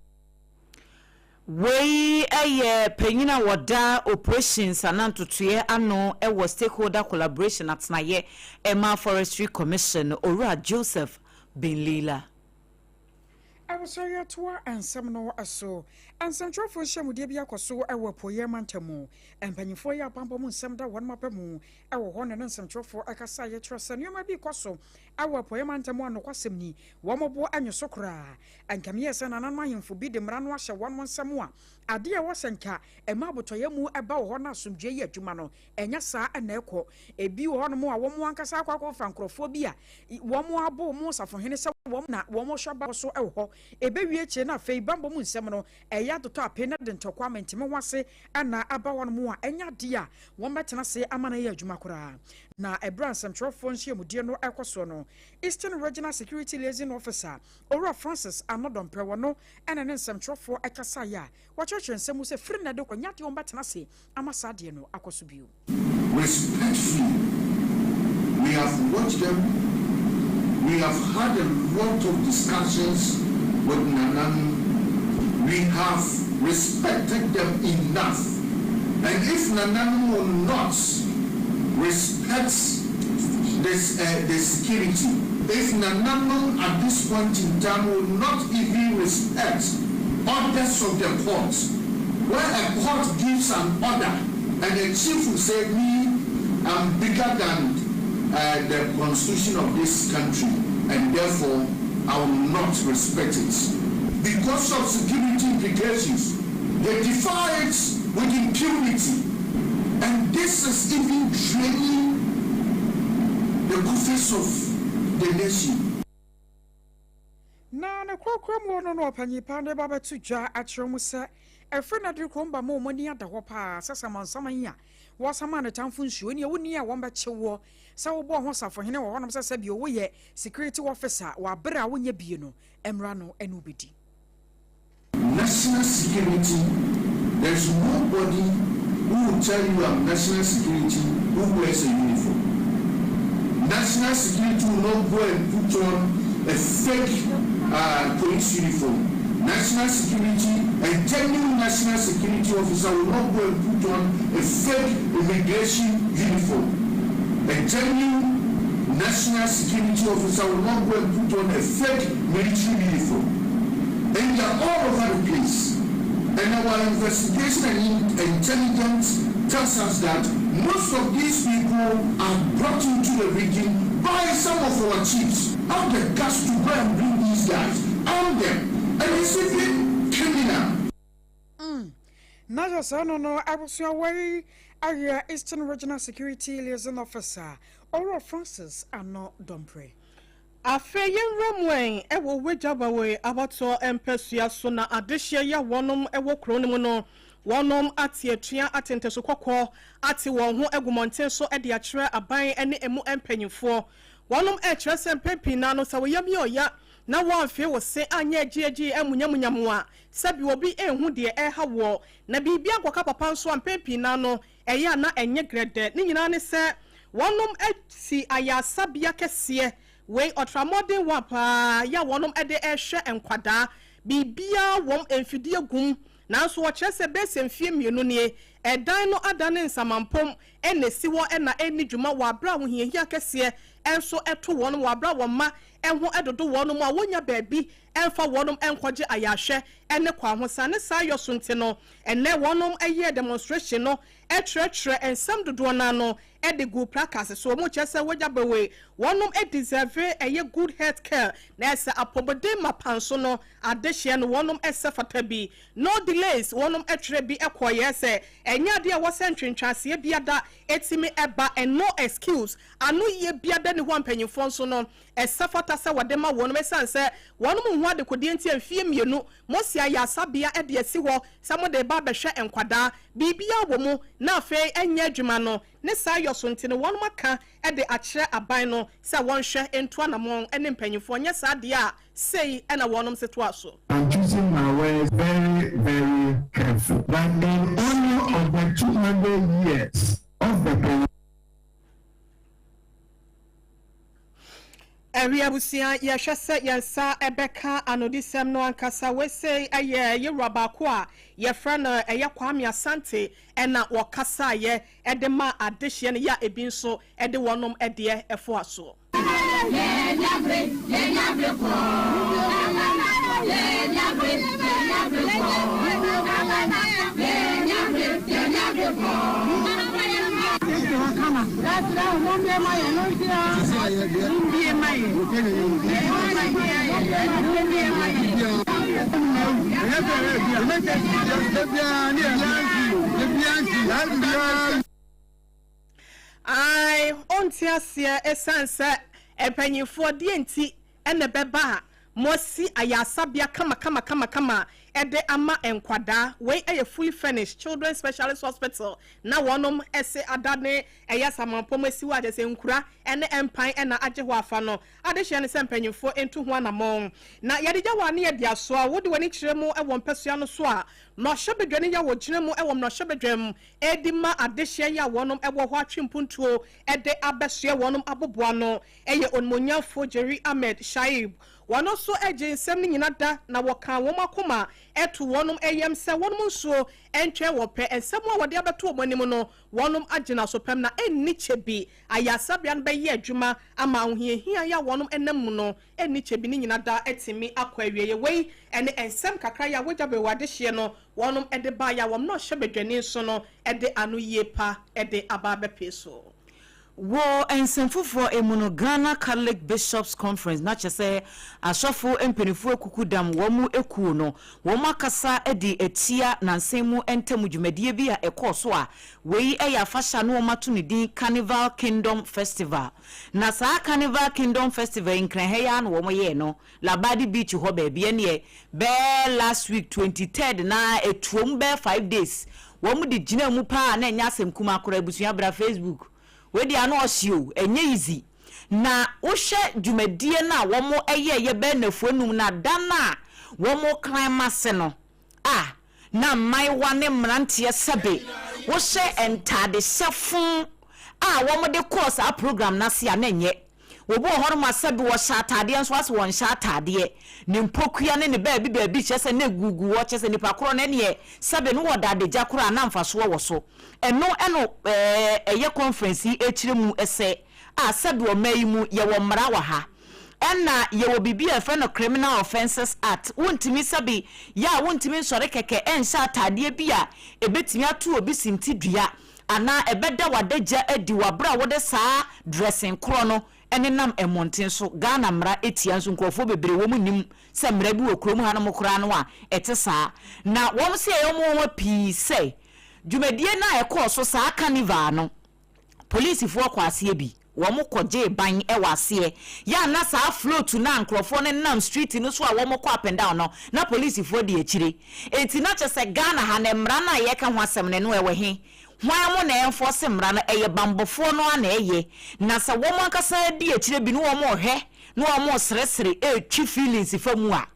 Wei yɛ panyin a wɔda Operations anaa ntotoeɛ ano wɔ Stakeholder Collaboration atenaeɛ ma Forestry Commission, Owura Joseph Binlila. Abusua yɛtoa nsɛm no so. Nsɛntwerɛfoɔ nhyiamudeɛ bi akɔ so wɔ Apueeɛ mantam mu. Mpanyinfoɔ yi abammɔ mu nsɛm da wɔn aba mu wɔ hɔ ne ne nsɛntwerɛfoɔ ɛkasa a yɛkyerɛ sɛ nneɛma bi rekɔ so wɔ Apueeɛ mantam a nokwasɛm ni wɔn bo anyo so koraa. Anka meyɛɛ sɛ nananom ahemfo bi de mmara no ahyɛ wɔn nsam a, ade a ɛwɔ sɛ nka ɛma abotɔyam ba wɔ hɔ na asomdwoe yɛ adwuma no, ɛnyɛ saa na ɛkɔ. Ebi wɔ hɔnom a wɔn ankasa akɔ akɔfa nkurɔfoɔ bi a wɔabo wɔn safohene sɛ wɔn na wɔhwɛ bammɔ so wɔ hɔ. Ɛbɛwie akyire no afei bammɔ mu nsɛm no, ɛyɛ adotɔ ape na de ntɔkwa mente-me-ho-ase na aba hɔnom a ɛnyɛ adeɛ a wɔbɛtena ase ama no ayɛ adwuma koraa. Na ɛberɛ a nsɛmtwerɛfoɔ nhyiamudie no rekɔ soɔ no, Eastern Regional Security Liaison Officer, Owura Francis Anodɔmprɛ, wɔno na ne nsɛmtwerɛfoɔ kasaeɛ a wɔkyerɛkyerɛ nsɛm mu sɛ firi nnɛ de kɔ nyɛ adeɛ wɔbɛtena ase ama saa adeɛ no akɔ so bio. Respectfully, we have watched them, we have had a lot of discussions with Nananom, we have respected them enough, and if Nananom will not respect this, uh, the security, if Nananom at this point in time will not even respect orders of the court, where a court gives an order And the chief will say, me, I'm bigger than the constitution of this country, and therefore I will not respect it. Because of security implications, they defy it with impunity. And this is even draining the coffers of the nation. Na ne korɔkorɔ mu no na ɔpanyin pa de ba bɛto dwa akyerɛ mu sɛ ɛfrɛ no de kurom ba ma wɔn ani ada hɔ paa sɛ samansaman yi a wɔsama ne tamfo nsuo ne ɛwo ni a wɔn bɛkye wɔ sɛ wobɔ ho safohene wɔ hɔnom sɛ sɛbi woyɛ security officer wɔ abere a wonyɛ bie no, mmra no ɛne wobɛdi. National security, there's nobody who will tell you I'm national security who wears a uniform. National security will not go and put on a fake police uniform. National security, a genuine national security officer will not go and put on a fake immigration uniform. A genuine national security officer will not go and put on a fake military uniform. And they are all over the place. And our investigation and intelligence tells us that most of these people are brought into the region by some of our chiefs. Have the guts to go and bring these guys, arm them, and it's even criminal. Na yɛ sɛ no abusua wei ayɛ Eastern Regional Security Liaison Officer, Owura Francis Ano Dɔmprɛ. Afei yɛnwura mu ɛn ɛwɔ Weija abatoɔ mpɛsua so, na adehyeɛ yɛ wɔnom ɛwɔ kuro no mu no, wɔnom ate atua atentɛso kɔkɔɔ ate wɔn ho agu mmɔnten so de akyerɛ aban ne emu mpanyinfoɔ. Wɔnom ɛkyerɛ sɛ mpɛn pii na no sɛ wɔyam yɛ ɔya na wɔamfe wɔ se anyɛ agyeagye amunyamunyamu a, sɛbi obi ehu deɛ ɛha wɔ na biribi ankɔka papa nso a, mpɛn pii na no ɛyɛ a na ɛnyɛ grɛdɛ. Ne nyinaa ne sɛ wɔnom asi ayasabea kɛseɛ wei ɔtramɔden wa paa yɛ a wɔnom de ɛrehwɛ nkwadaa, biribiara wɔm, mfidie gum, nanso wɔkyerɛ sɛ bɛsɛ mfie 2 nie, ɛdan no adane nsamampom ɛna esi hɔ ɛna ɛni dwuma wɔ abere a ahohiahia kɛseɛ ɛnso ɛto wɔn, wɔ abere a wɔn mma ɛho ɛdodo wɔn mu a wɔnya baabi ɛmfa wɔn ɛnkɔgye ayahwɛ ɛne kɔ ahosa ne saa yɔ so. Nti no ɛnɛ wɔnom ɛyɛ demonstration no, ɛtwerɛtwerɛ nsɛm dodoɔ n'ano ɛde gu placards so. Wɔn kyerɛ sɛ Weija Gbawe wɔnom deserve ɛyɛ good health care, na ɛsɛ apɔmuden mapa nso no adehyeɛ no wɔnom ɛsɛ fata bi. No delays, wɔnom ɛtwerɛ bi ɛkɔɔyɛ sɛ ɛnyɛ adeɛ a wɔsɛ ntwentwanseɛ bi ada ɛtumi ɛba, and no excuse, ano yie biada ne hɔ. Mpanyinfoɔ nso no ɛsɛ fata sɛ wɔde ma wɔnom, ɛsiane sɛ wɔnom ho adekodeɛ nti mfie 2 mosi ayɛ asabea ɛde asi hɔ sɛ mode ba abɛhwɛ nkwadaa, biribiara wɔ mu, na afei ɛnyɛ adwuma no ne saa yɔ so. Nti no wɔnom aka ɛde akyerɛ aban no sɛ wɔnhwɛ nto anammɔn ne mpanyinfoɔ nyɛ saa deɛ a sei ɛna wɔnom se toa so. I'm choosing my words very, very careful. But in honor of the 200 years of the Ɛwi abusua, yɛhwɛ sɛ yɛn nsa ɛbɛka anodisɛm no ankasa. Wesei ɛyɛ yɛwura baako a yɛfrɛ no ɛyɛ Kwame Asante, ɛna wɔkasaeɛ ɛde ma adehyeɛ no yɛ a ebi nso ɛde wɔnom ɛdeɛ ɛfoa so. Yɛnyabere, yɛnyabere kɔɔ, yɛnyabere, yɛnyabere kɔɔ, yɛnyabere, yɛnyabere kɔɔ. Kama mombie ma yɛ no nsia, mombie ma yɛ, mombie ma yɛ. Ai, ɔnte aseɛ, ɛsiane sɛ mpanyinfoɔ deɛ nti ɛna ɛbɛba a moasi ayasabea kama kama kama kama ɛde ama nkwadaa. Wei ɛyɛ fully furnished children specialist hospital, na wɔnom ɛse adane ɛyɛ samampɔm esi hɔ akyɛ sɛ nkura ɛne mpan ɛna agye hɔ afa no. Adehyɛ ne sɛ mpanyinfoɔ ntu ho anammɔn na yɛde gya wɔ ane yɛde aso a wode w'ani kyerɛ mu ɛwɔ mpɛsua no so a, mmarahyɛbadwa no yɛ wɔ gyina mu ɛwɔ mmarahyɛbadwam ɛdi ma adehyeɛ yi a wɔnom ɛwɔ hɔ atwe mpuntuo ɛde abɛsoɛ wɔnom aboboa no, ɛyɛ onimonyamfoɔ Jerry Ahmed Shaib. Wɔn nso gyee nsɛm no nyina da na wɔkaa wɔn akoma too wɔnom yam sɛ wɔnom nso ntwɛn wɔn pɛ nsɛm a wɔde abɛto wɔn anim no wɔnom agyina so pɛm na ɛnni kyɛ bi ayaresabea no bɛyɛ adwuma ama ahohiahia yi a wɔnom nam mu no ɛnni kyɛ bi ne nyina da atumi akɔ awieɛ. Wei ne nsɛm kakra yi a wagya bɛwɔ adehyeɛ no wɔnom de baeɛ a wɔn na ɔhyɛ badwani nso no de ano yie pa de aba abɛpee so. Wɔ nsɛm foforɔ mu no, Ghana Catholic Bishops Conference, na kyerɛ sɛ asɔfo mpaninfoɔ akuku dam wɔn kuo no, wɔn akasa de atia nansa yi mu ntam dwumadie bi a ɛkɔɔ so a wei yɛ afahyɛ a na wɔn ato ne din Carnival Kingdom Festival. Na saa Carnival Kingdom Festival yi Nkran ha yi ara na wɔn yɛɛ no, Labadi Beach hɔ baabi, ɛneɛ bɛyɛ last week 23rd na ɛtuom bɛyɛ 5 days wɔn de gyina mu paa na ɛnyɛ asɛm kumaa koraa. Abusua, bra Facebook, wei deɛ ano ɔhye o, ɛnyɛ easy. Na wohwɛ dwumadie no a wɔn ɛyɛ yɛ bɛyɛ nnafua num na da no a wɔn climax no a, na mmaayewa ne mmeranteɛ, sɛbe, wohyɛ ntaade hyɛfo a wɔn de kɔɔ saa program n'ase a, na ɛnyɛ obi wɔ hɔnom a, sɛbe, wɔhyɛ ataadeɛ nso asɛ wɔnhyɛ ataadeɛ, ne mpokua ne ne baabi baabi kyerɛ sɛ na egugu hɔ, kyerɛ sɛ nipa korɔ no ɛneɛ, sɛbe, no wɔ dadegya koraa na mfasoɔ wɔ so. Ɛno ɛno ɛyɛ conference yi ekyirɛ mu ɛsɛ a, sɛbe, ɔman yi mu yɛwɔ mmara wɔ ha, ɛna yɛwɔ biribi a yɛfrɛ no Criminal Offences Act. Wontumi, sɛbe, yɛ a wontumi nsɔre kɛkɛ ɛnhyɛ ataadeɛ bi a ebetumi ato obi sinti dua anaa ɛbɛda w'adagya adi wɔ abere a wɔde saa dressing korɔ no ɛnenam mmɔnten so. Ghana mmara etia nso nkurɔfoɔ bebree wɔn nim sɛ mmara bi wɔ kurom hanom koraa no a ɛte saa. Na wɔn sɛ ɛyɛ wɔn wɔn pii sɛ dwumadie no a ɛkɔɔ so saa carnival no, polisifoɔ kɔ aseɛ bi, wɔn kɔgye ban wɔ aseɛ yɛ ana saa float na nkurɔfoɔ no nam street no so a wɔn kɔ up and down no, na polisifoɔ di akyire. Eti na kyerɛ sɛ Ghana ha na mmara no a yɛka ho asɛm no no ɛwɔ he? Hwan mo na ɛnfɔ mmara no? Ɛyɛ bambɔfoɔ no a na ɛyɛ na sɛ wɔn ankasa di akyire bi no, wɔn ɔhwɛ na wɔn seresere etwi feelings fa mu a,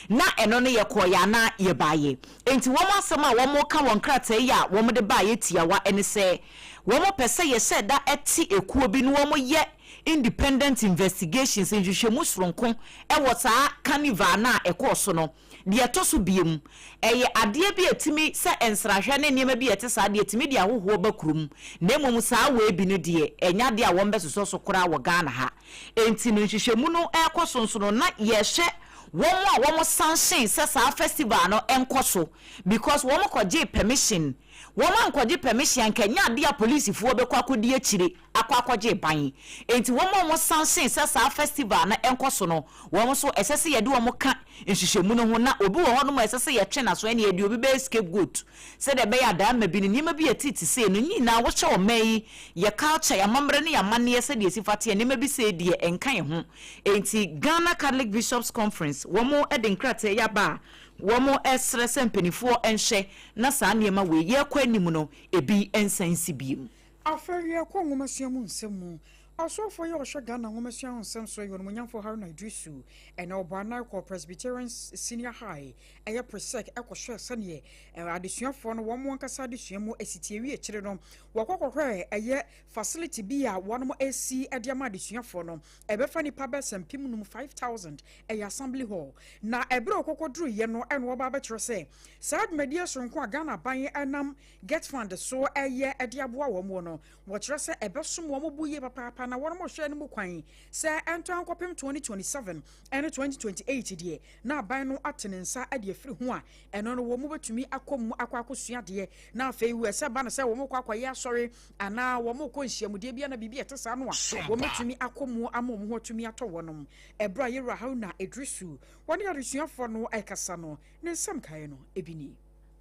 na ɛno no yɛ kɔɔyɛ anaa yɛbaayɛ. Nti wɔn asɛm a wɔn ka wɔn krataa yi a wɔn de baayɛ tiawa ɛne sɛ wɔn pɛ sɛ yɛhyɛ da ɛte ekuo bi na wɔn yɛ independent investigations, nhwehwɛmu soronko ɛwɔ saa carnival na ɛkɔɔ so no. Deɛ ɛtɔ so biem, ɛyɛ adeɛ bi a ɛtumi sɛ nsrahwɛ ne nneɛma bi a ɛte saa deɛ ɛtumi de ahohoɔ ba kurom, na mmom saa wei bi no deɛ, ɛnyɛ adeɛ a wɔn bɛsosɔ so koraa wɔ Ghana ha. Nti no nhwehwɛmu no ɛrekɔ so nso no, na yɛhwɛ wɔn a wɔn sanction sɛ saa festival no nkɔ so, because wɔn kɔgye permission. Wɔn ankɔgye permission anka ɛnyɛ adeɛ a polisifoɔ bɛkɔ akɔdi akyire akɔ akɔgye ban. Nti wɔn a wɔn sanction sɛ saa festival no nkɔ so no, wɔn nso ɛsɛ sɛ yɛde wɔn ka nhwehwɛmu no ho. Na obi wɔ hɔnom a ɛsɛ sɛ yɛtwe n'aso, ɛne yɛde obi bɛyɛ scapegoat sɛdeɛ ɛbɛyɛ adaama bi no nneɛma bi a ɛtete sei no nyinaa. Wohyɛ ɔman yi yɛ culture, yɛ amammerɛ ne yɛ amanneɛ sɛdeɛ esi fa teɛ, nneɛma bi sei deɛ ɛnka yɛn ho. Nti Ghana Catholic Bishops Conference, wɔn de nkrataa yi aba a wɔn ɛsrɛ sɛ mpanimfoɔ nhwɛ na saa nneɛma wei yɛrekɔ anim no ebi nsan nsi biem. Afei yɛkɔ nwomasua mu nsɛm mu. Ɔsɔfoɔ yi a ɔhwɛ Ghana nwomasua ho nsɛm so yɛ Onimuonyamfoɔ Haruna Iddrisu. Ɛna ɔbɔ anan kɔ Presbyterian Senior High, ɛyɛ Presec, ɛkɔhwɛ sɛneɛ adesuafoɔ no wɔn ankasa adesua mu asitie. Wie akyire no, wɔkɔ kɔhwɛ ɛyɛ facility bi a wɔn asi de ama adesuafoɔ no, ɛbɛfa nipa bɛsɛ 5000, 5000, ɛyɛ assembly hall. Na ɛberɛ a ɔkɔkɔ duruyɛ no, ɛna wɔba abɛkyerɛ sɛ saa dwumadie soronko a Ghana ban ɛnam GETFund so ɛyɛ ɛde aboa wɔn wɔ no, wɔkyerɛ sɛ ɛbɛsom wɔn bo yie papaapa, na wɔn hwɛ no mu kwan sɛ ɛntɔ ankɔpem 2027 ɛne 2028 deɛ, na aban no ate ne nsa de afiri ho a, ɛno no wɔn mu bɛtumi akɔ mu akɔ akɔsua adeɛ. Na afei wɔ ɛsɛ ba no sɛ wɔn kɔ akɔyɛ asɔre anaa wɔn kɔ nhyiamudeɛ bi ana biribi a ɛte saa no a, wɔn bɛtumi akɔ mu ama wɔn ho atumi atɔ wɔnom. Ɛberɛ a yɛwura Haruna Iddrisu wɔne adesuafoɔ no ɛkasa no, ne nsɛm kaeɛ no ebi nie.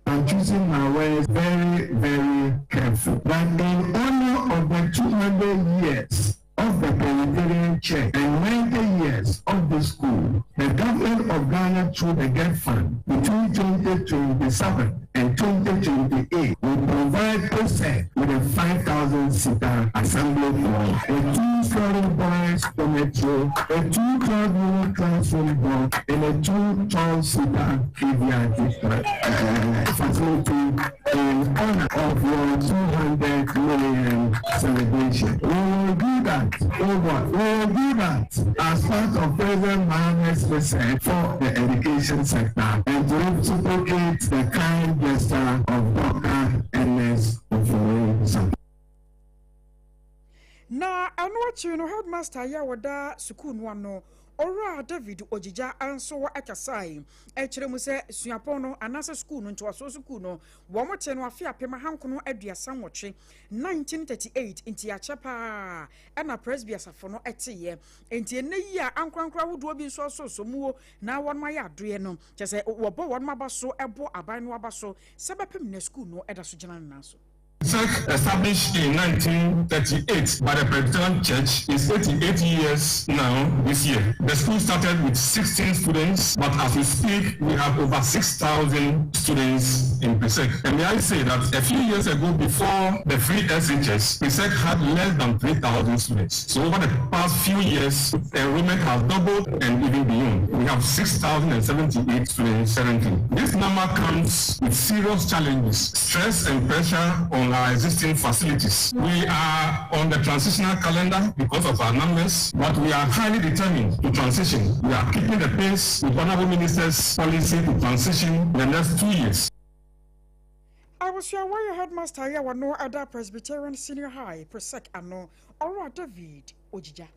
I'm choosing my words very, very careful. But in honor of the 200 years of the Presbyterian Church and 90 years of the school, the government of Ghana through the GETFund between 2027 and 2028 will provide PRESEC with a 5,000 seater assembly hall, a two-story boys dormitory, a two 12-unit classroom block, and a two 12-seater KVIP facility in honor of your 200 million celebration. We will do that, oh God, we will do that as part of President Mahama's research for the education sector and to reciprocate the kind gesture of Dr. Ernest Ofori. Na ɛno akyi no, headmaster yi a wɔda sukuu no ano, Owura David Ogyigya, nso kasae kyerɛ mu sɛ suapɔn no anaasɛ sukuu no, ntoasoɔ sukuu no, wɔn te no afe 1938, 1938, nti akyɛ paa ɛna Presby asafo no teeɛ. Nti ɛnɛ yi a ankorankora ahodoɔ bi nso asosɔ muo na wɔn ayɛ adoɛ no, kyɛ sɛ wɔbɔ wɔn aba so, ɛbɔ aban no aba so sɛ bɛpem na sukuu no ɛda so gyina ne nan so. SEC, established in 1938 by the Presbyterian Church, is 88 years now this year. The school started with 16 students, but as we speak, we have over 6,000 students in PRESEC. And may I say that a few years ago, before the free SHS, PRESEC had less than 3,000 students. So over the past few years, enrollment has doubled and even beyond. We have 6,078 students currently. This number comes with serious challenges, stress and pressure on our existing facilities. We are on the transitional calendar because of our numbers, but we are highly determined to transition. We are keeping the pace with Honorable Minister's policy to transition in the next 2 years. Abusua, wɔyɛ headmaster yi a wɔno ɛda Presbyterian Senior High, Presec, ano, Ɔwura David Ogyigya.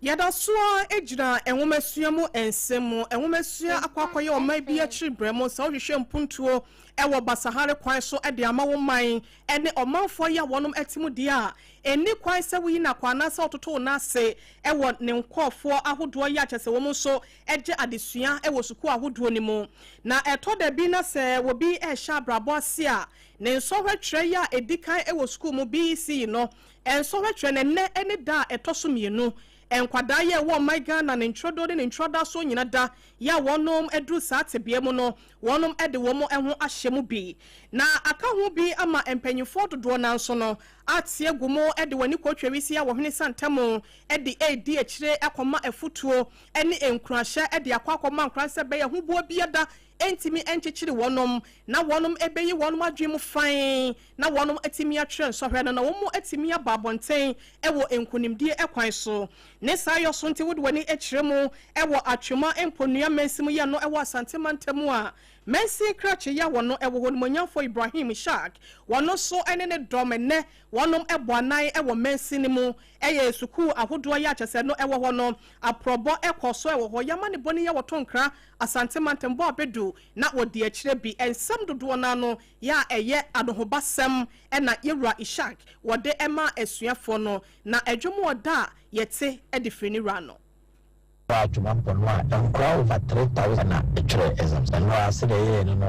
Yɛda soa gyina nwomasua mu nsɛm mu. Nwomasua akɔ akɔyɛ ɔman bi akyiri brɛ mu sɛ wohwehwɛ mpuntuo ɛwɔ basahare kwan so de ama wo man ne ɔmanfoɔ yi a wɔnom te mu deɛ a, ɛnni kwan sɛ woyi nakɔ anaasɛ wototo wo n'ase ɛwɔ ne nkɔɔfoɔ ahodoɔ yi akyɛ sɛ wɔn nso gye adesua ɛwɔ sukuu ahodoɔ no mu. Na ɛtɔ da bi na sɛ obi ɛrehyɛ abrabɔ ase a, ne nsɔhwɛ yi a ɛdi kan ɛwɔ sukuu mu, BECE no, nsɔhwɛ twerɛ no ɛnɛ ne da a ɛtɔ so mmienu. Nkwadaa yi a ɛwɔ ɔman Ghana ne ntwerɛdoɔ ne ne ntwerɛda so nyina da yɛ a wɔnom aduru saa tebea mu no, wɔnom de wɔn ho ahyɛ mu bi na aka ho bi ama mpanyinfoɔ dodoɔ nanso no ate agu mu de wɔn ani kɔtwa wisi a wɔhene santam de edi akyire akɔma afutuo ne nkurahyɛ de akɔ akɔma nkora sɛ bɛyɛ ho bi da ntumi nkyekyere wɔnom na wɔnom ɛbɛyi wɔnom adwene mu fan na wɔnom atumi atwerɛ nsɔhwɛ no na wɔn atumi aba abɔnten ɛwɔ nkonimdie ɛkwan so. Ne saa yɛ so nti, wode w'ani akyerɛ mu ɛwɔ Atwima Mponua mansim yɛ no ɛwɔ Asante mantam a, mansin krakye yɛ wɔ no ɛwɔ hɔ nomonyamfo Ibrahim Ishak, wɔn nso ɛne ne dɔm ɛnɛ wɔnom ɛbɔ anan ɛwɔ mansin no mu, ɛyɛ sukuu ahodoɔ yɛ akyɛsɛ no ɛwɔ hɔ no aprɔbɔ ɛkɔ so ɛwɔ hɔ yɛama ne bɔne yɛ wɔto nkra Asante mantam bɔ abɛdu na wɔdi akyire bi nsɛm dodoɔ n'ano yɛ a ɛyɛ anohobasɛm ɛna yɛwura Ishak wɔde ɛma asuafoɔ no na ɛdwom ɔda a yɛte ɛde firi ne wura no. Atwima Mponua a nkora over 3,000 a ɛtwerɛ exams ɛno a, sɛdeɛ yɛyɛ no,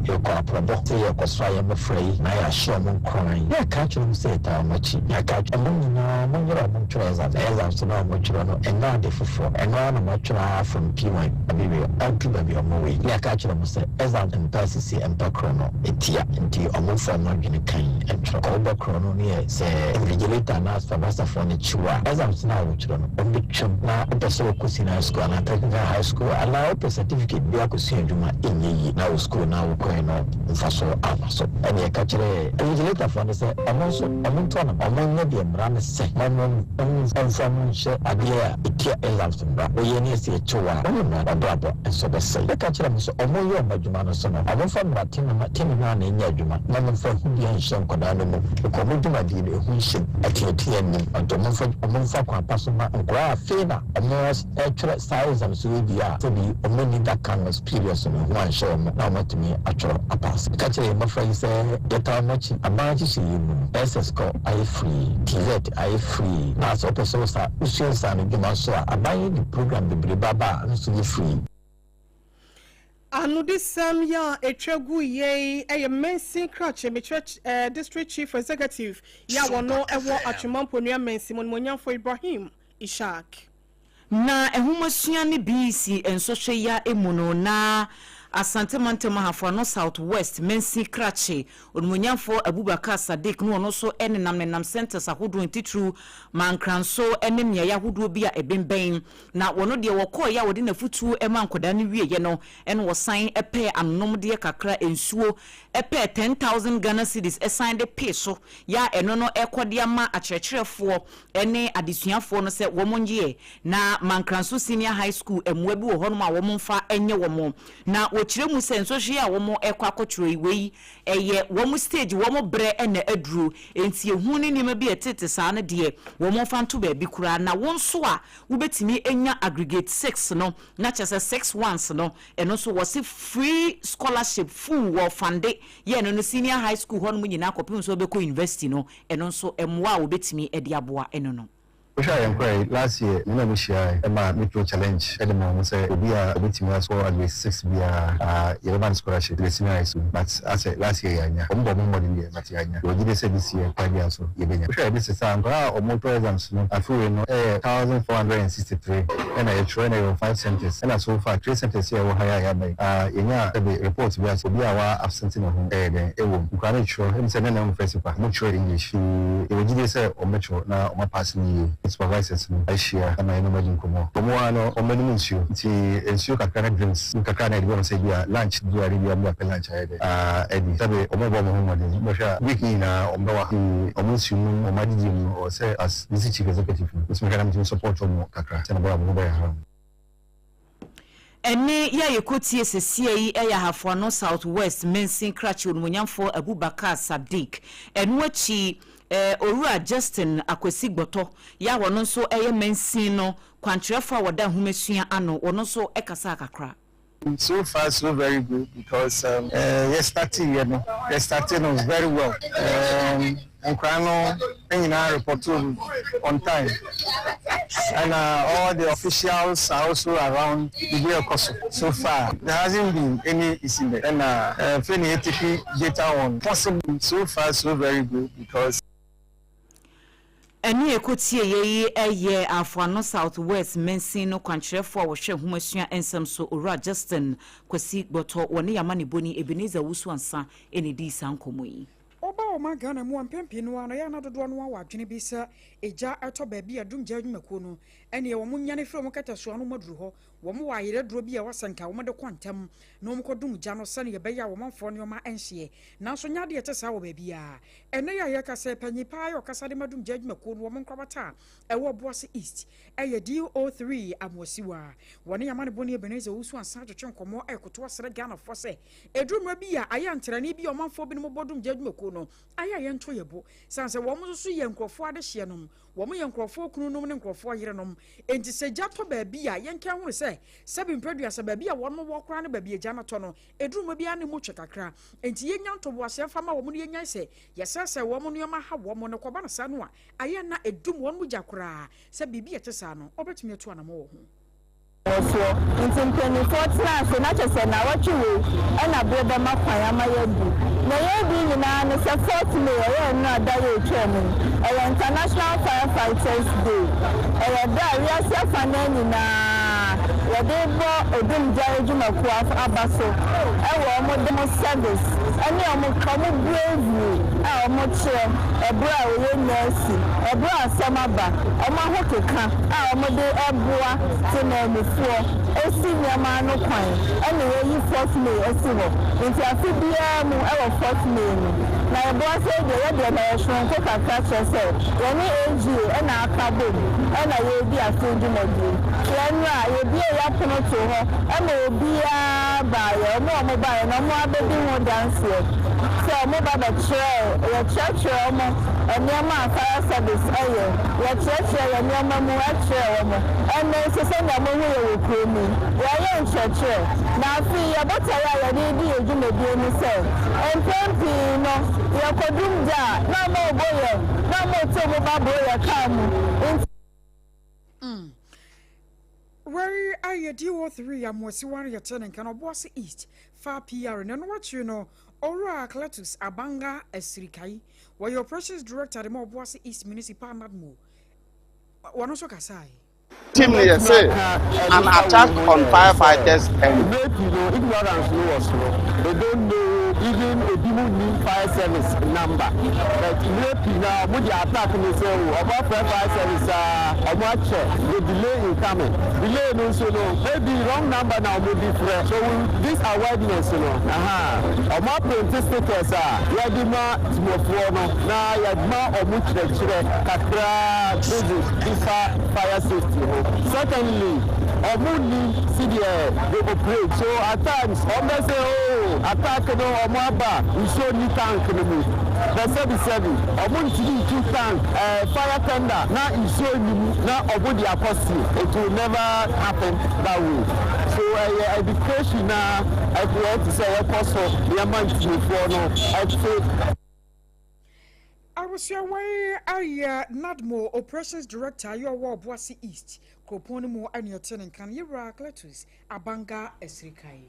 yɛkɔ aprɔbɔ sɛ yɛkɔ so a yɛmmɛfrɛ yi na yɛahyɛ ɔmo nkoran na yɛka kyerɛ m sɛ yɛtaa ɔmo akyi na yɛka ɔmo nyinaa ɔmo nyerɛ ɔmo ntwerɛ exams. Exams no a ɔmo twerɛ no ɛnyɛ ade foforɔ, ɛno ara na ɔmo atwerɛ from P1 abiwie adu baabi ɔmo wei, na yɛka kyerɛ ɔmo sɛ exams mpa sisi mpa korɔ no ɛtia, nti ɔmo mfa ɔmo adwene kan ntwerɛ kɔ wobɔ korɔ no ne yɛ sɛ invigilator anaa supervisorfoɔ no kyiw a, exams no a wɔtwerɛ no ɔmbɛtwam na wopɛ sɛ wokɔ senior high school anaa technical high school anaa wopɛ certificate bi akɔsua adwuma, ɛnyɛ yie na wo school na wokɔɛ no mfa so ama so. Ɛne yɛka kyerɛ invigilatorfoɔ no sɛ ɔmo nso ɔmo ntoa no, ɔmo nyɛ deɛ mmara no sɛ na ɔmo ɔmfa mo nhyɛ adeɛ a ɛtia exams mmara wɔyɛ ne ɛsɛ ɛkyew a ɔmo mmara ɔbrabɔ nso bɛsɛe. Yɛka kyerɛ mo sɛ ɔmo yɛ ɔmo adwuma no so no, ɔmo mfa mmara tene no a na ɛnyɛ adwuma na ɔmo mfa hu bia nhyɛ nkɔdaa no mu ɛkɔ ɔmo dwumadie no ɛhu nhyɛm ateatea nnim, nti ɔmo mfa kwan pa so ma nkɔdaa. Afei na ɔmo ɛtwerɛ saa exams yi bi a sɛbi ɔmo ni that kind of experience no ho anhyɛ ɔmo na ɔmo atumi atwerɛ apass. Ka kyerɛ yɛn mmɔfra yi sɛ yɛtaa ɔmo akyi. Aban hyehyɛ yi mu no, SS kɔ ayɛ free, TVET ayɛ free, na sɛ ɔpɛ sɛ wosa wosua nsa no dwuma nso a, aban yi de program bebree ba a nso yɛ free. Anodisɛm yɛ a ɛtwa gu yei ɛyɛ mansin krakye, mekyerɛ district chief executive yɛ a wɔno ɛwɔ Atwima Mponua mansin mu, nomonyamfo Ibrahim Ishak. Na ɛhomasua ne BECE nsɔhwɛ yi a emu no na Asante Mantam Ahafo Ano South West Mansin Krakye Onimuonyamfoɔ Abubakar Sadiq ne ɔno nso nenam nenam centres ahodoɔ ntitiriw Mankranso ne mmeaeɛ ahodoɔ bi a ɛbembɛn. Na wɔno deɛ wɔkɔeɛ a wɔde n'afutuo maa nkwadaa no wieeɛ no ɛna wɔsan pɛɛ anonomdeɛ kakra, nsuo, pɛɛ 10,000 Ghana cedis san de pee so yɛ a ɛno no ɛrekɔ de ama akyerɛkyerɛfoɔ ne adesuafoɔ no sɛ wɔn nyeɛ. Na Mankranso Senior High School mmoa bi wɔ hɔnom a wɔn mfa nyɛ wɔn. Na wɔkyerɛ mu sɛ nsɔhwɛ yi a wɔn rekɔ akɔtwerɛ yi, wei ɛyɛ wɔn stage, wɔn berɛ na aduru, enti ehu ne nneɛma bi a ɛtete saa no deɛ wɔn mfa nto baabi koraa. Na wo nso a wobɛtumi anya aggregate six no, na kyerɛ sɛ six ones no, ɛno nso wɔse free scholarship full wɔ fande yɛ ɛno no senior high school hɔnom nyinaa kɔpem sɛ wobɛkɔ university no, ɛno nso mmoa a wɔbɛtumi de aboa ɛno no. Wohwɛ a yɛn kɔɛ last year me ne ɔmo hyiae ɛma me throw challenge de maa ɔmo sɛ obi a obetumi a score at least six biara a yɛbɛma no scholarship to the senior high school but asɛ last year yɛannya. Ɔmo bɔ ɔmo ho mmɔden deɛ but yɛannya. Yɛwɔ gyidie sɛ this year kwan biara so yɛbɛnya. Wohwɛ a yɛde sesa a nkwadaa a ɔmo twerɛ exams no afe wei no ɛyɛ 1463 ɛna yɛtwerɛ na yɛwɔ five centres ɛna so far three centres yi a ɛwɔ ha yi a yɛaba yi a yɛnyaa sɛbe report biara sɛ obi a wa absent ne ho ɛyɛ dɛn ɛwɔ mu. Nkwadaa no retwerɛ ɛmu sɛ nnɛ na ɛmu first paper ɔmo twerɛ English pii yɛwɔ gyidie sɛ ɔmo bɛtwerɛ na ɔmo apaase no yie. Supervisors no ahyia ama yɛne ɔmo adi nkɔmmɔ. Ɔmo ara no ɔmo bɛnom nsuo nti nsuo kakra ne drinks kakra na yɛde bɛma sɛ ebia lunch du a ne bia ɔmo de apɛ lunch ayɛ dɛ adi. Sɛbe ɔmo rebɔ ɔmo ho mmɔden wobɛhwɛ a week no nyinaa ɔmo bɛwɔ ha nti ɔmo nsuo nom ɔmo adidie mu no ɔwɔ sɛ as district chief executive no metumi hwɛ na metumi support ɔmo kakra sɛnea ɛbɛyɛ a ɔmo ho bɛyɛ haram. Ɛnne yi a yɛkɔtie sesia yi yɛ Ahafoano South West Mansin Krakye Onimonyamfoɔ Abubakar Sadiq. Ɛno akyi Owura Justin Akwasi Gbɔtɔ yɛ a ɔno nso yɛ mansin no kwankyerɛfoɔ a wɔda nhomasua ano, ɔno nso kasaa kakra. So far so very good because um, yɛ startee yɛ no yɛ startee no very well um, nkwadaa no nyinaa report on time ɛna all the officials are also around biribi ɛkɔ so so far there hasn't been any incident ɛna afei na yɛ take data on possible so far so very good because. Ɛnne a ɛkɔtieeɛ yi yɛ Afoano South West Mansin no kwankyerɛfoɔ a wɔhwɛ nhomasua nsɛm so, Owura Justin Kwasi Gbɔtɔ. Wɔne yɛn amanebɔni Ebenezer Owusu Ansah na ɛdii saa nkɔmmɔ yi. Woba ɔman Ghana mu a, mpɛn pii no ara no, ɛyɛ a na dodoɔ no ara wɔ adwene bi sɛ egya tɔ baabi a dumgya adwumakuo no, ɛnneɛ wɔn nyane firi wɔn kɛtɛsoa no mu aduru hɔ. Wɔn wɔ ayerɛduro bi a ɛwɔ sɛ nka wɔde kɔ ntɛm na wɔkɔdum gya no sɛdeɛ ɛbɛyɛ a ɔmanfoɔ nneɛma nhyeɛ. Nanso nyɛ adeɛ a ɛte saa wɔ baabiara. Ɛnnɛ yi a yɛrekasa yi, panyin pa ara a ɔkasa de ma dumgya adwumakuo no wɔn nkorabata a ɛwɔ Obuasi East yɛ DO3 Amoasiwa. Wɔne Amanebɔni Ebenezer Owusu Ansah twetwe nkɔmmɔ rekoto asrɛ Ghanafoɔ sɛ ɛduru mmerɛ bi a ayɛ ntrɛnee bi a ɔmanfoɔ binom bɔ dumgya adwumakuo no ayɛ a yɛnto yɛn bo sane sɛ wɔn nso so yɛ nkurɔfoɔ adehyeɛ nom. Wɔyɛ nkurɔfoɔ kununom ne nkurɔfoɔ yerenom. Enti sɛ gya tɔ baabi a, yɛnka nhunu sɛ, sɛbi mprɛduasa, baabi a wɔn wɔ koraa ne baabi a gya no tɔ no, ɛduru mmerɛ biara ne mu twe kakra. Enti yɛnnya ntoboaseɛ mfa mma wɔn na yɛnnyae sɛ yɛsɛesɛe wɔn nneɛma ha wɔn no. Kɔba no saa no a, ayɛ a na ɛdum wɔn mu gya koraa. Sɛ biribi a ɛte saa no, wɔbɛtumi atu anammɔn wɔ ho. Wɔ soɔ. Nti mpaninfoɔ tena ase na kyerɛ sɛ nnawɔtwe wei ɛna bere bɛma kwan ama yɛadu. Nea yɛredi nyinaa ne sɛ fourth May ɛyɛ nnora da yi a ɛtwaa mu yi, ɛyɛ International Fire Fighters Day. Ɛyɛ da a wiase afanan nyinaa yɛde rebɔ odumgya adwumakuo aba so ɛwɔ wɔn de wɔn service ɛne wɔn wɔn bravery a wɔkyerɛ ɛberɛ a wɔyɛ nurse, ɛberɛ a asɛm aba, wɔn ahokeka a wɔde boa temanmufoɔ si nneɛma ano kwan na yɛayi fourth May asi hɔ. Nti afe biara mu wɔ fourth May no, na yɛboa sɛ deɛ yɛdeɛ no ɛyɛ soronko kakra kyerɛ sɛ yɛne AGA na aka bom na yɛredi afe dwumadie. Yɛn nnora yɛbuee yɛapono too hɔ ma obiara baeɛ, wɔn a wɔbaeɛ no wɔn abɛdi ho danseɛ sɛ wɔba bɛkyerɛɛ, yɛkyerɛkyerɛɛ wɔn nneɛma a fire service yɛ, yɛkyerɛkyerɛɛ yɛn nneɛma mu kyerɛɛ wɔn. Ɛnnɛ nso sɛnea mohu yɛn wɔ kurom yi, yɛreyɛ nkyerɛkyerɛ. Na afei yɛn botaeɛ a yɛde redi yɛn dwumadie ne sɛ, mpɛn pii no yɛkɔdum gya a, na wɔrebɔ yɛn, na wɔreto wɔn ba boro yɛn kaa mu. Nti. Mm. Wei ayɛ DO3 Amoasiwa no yɛte ne nka no Ɔboase East fa PR na ɛno akyiri no Owura Cletus Abanga Asirikai wɔyɛ Operations Director de ma Ɔboase East Municipal NADMO wɔno nso kasae. Team no yɛ se an attack on firefighters and. Rape no ignorance no wɔ soro they don't know even ebinom nnim fire service number but rape na ɔmo de attack no sɛ o ɔmo afrɛ fire service aa ɔmo akyɛ the delay in coming delay no nso no maybe wrong number na ɔmo de frɛ so with this awareness no ahaa ɔmo aprinte stickers a yɛde ma timofoɔ no na yɛma ɔmo kyerɛkyerɛ kakraa basic bi fa fire safety ho. Secondly, ɔmo nnim sedeɛ they operate so at times ɔmo bɛ say oh attack no ɔmo aba nsuo nni tank no mu but sɛbi sɛbi ɔmo ntumi ntu tank eh fire tender na nsuo nni mu na ɔmo de akɔ sie it will never happen that way so ɛyɛ education na ɛdeɛ te sɛ yɛkɔ so yɛma ntiefoɔ no ɛte. Abusua wei ayɛ NADMO Operations Director a ɔwɔ Obuasi East kuropɔn no mu ne ɔte ne nka no, Yewura Cletus Abanga Asirikai.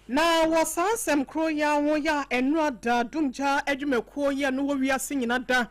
Na wɔ saa nsɛm koro yi ara ho yi a nnora da dumgya adwumakuo yi a ɛno wɔ wiase nyina da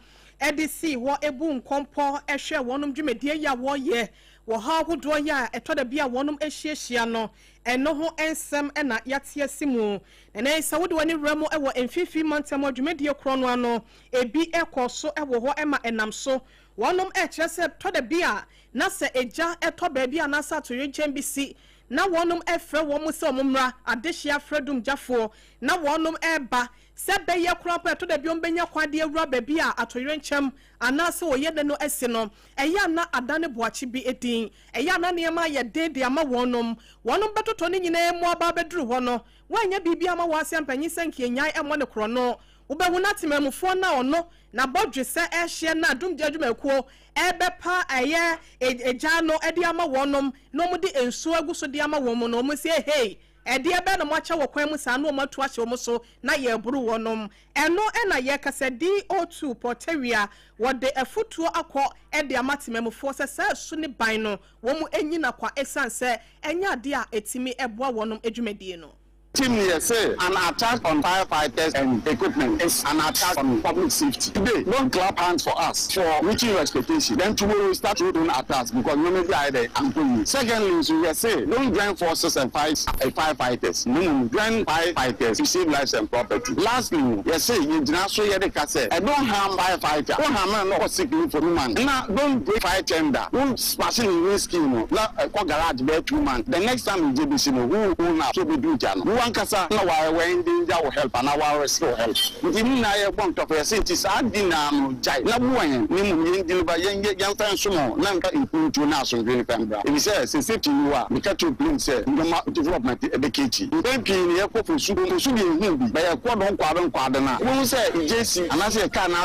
de sii hɔ bu nkɔmpɔ hwɛ wɔnom dwumadie yi a wɔyɛ wɔ haw ahodoɔ yi a ɛtɔ da bi a wɔnom hyiahyia no ɛno ho nsɛm na yɛate asi mu. Ɛnnɛ yi, sɛ wode w'ani wura mu wɔ Mfimfini Mantam a dwumadie korɔ no ara no, ebi rekɔ so wɔ hɔ ma ɛnam so. Wɔnom rekyerɛ sɛ tɔ da bi a na sɛ egya tɔ baabi anaasɛ atoyerɛnkyɛm bi si na wɔnom frɛ wɔn sɛ wɔn mmra, adehyeɛ afrɛ dumgyafoɔ na wɔnom reba. Sɛ ɛbɛyɛ koraa mpo a ɛtɔ da bi a wɔbɛnya kwan de awura baabi a atoyerɛnkyɛm anaasɛ wɔyɛ dɛ no asi no, ɛyɛ a na adane boakye bi din. Ɛyɛ a na nneɛma ayɛ den de ama wɔnom. Wɔnom bɛtotɔ ne nyinaa mu aba abɛduru hɔ no, Woannyɛ biribi amma w'ase ampanyin sɛ nka enyae mmɔ no korɔno. Wobɛhu na temanmufoɔ no a ɔno na bɔdwesɛ ɛhyeɛ na adumgya adwumakuo ɛrebɛpa ɛyɛ egya no de ama wɔnom na wɔn de nsuo agu so de ama wɔn no, wɔn se ehei, ɛdeɛ bɛn na moakyɛ wɔ kwan mu saa na wɔn atu ahyɛ wɔn so na yɛreboro wɔnom. Ɛno na yɛreka sɛ DO2 Pɔtawia wɔde afutuo akɔ de ama temanmufoɔ sɛ saa su ne ban no wɔn nnyina kwa esiane sɛ ɛnyɛ adeɛ a ɛtumi boa wɔnom dwumadie no. Team no yɛ se an attack on firefighters and equipment is an attack on public safety. Today, don't clap hands for us for reaching your expectation, then tomorrow start throwing at us because nneɛma bi ayɛ dɛ ankɔ yie. Secondly nso yɛ se don't join forces and fight firefighters na mmom join firefighters to save lives and property. Lastly no yɛ se yɛgyina so yɛde ka sɛ don't harm firefighter, wo harm no na ɔkɔ sick leave for two months na don't break fire tender, wo smash ne windscreen no na ɛkɔ garage bɛyɛ 2 months, the next time egya besi no who will own up sɛ obedu gya no? Wo ankasa na wa wa endanger wo health anaa wa risk wo health. Nti ne nyinaa yɛbɔ ntɔkwa yɛse nti saa ade nyinaa no gyae na boa yɛn na mmom yɛn deliver yɛn yɛ yɛmfa nsom wo na mfa mpuntuo ne asomdwoe mfa mbra efisɛ sɛ safety nni hɔ a meka kyerɛ plain sɛ nneɛma development ɛbɛka akyi. Mpɛn pii no yɛkɔ fosu fosu deɛ yɛhuu bi but yɛkɔ do nkwaado nkwaado no a wobɛhu sɛ egya si anaasɛ yɛ car no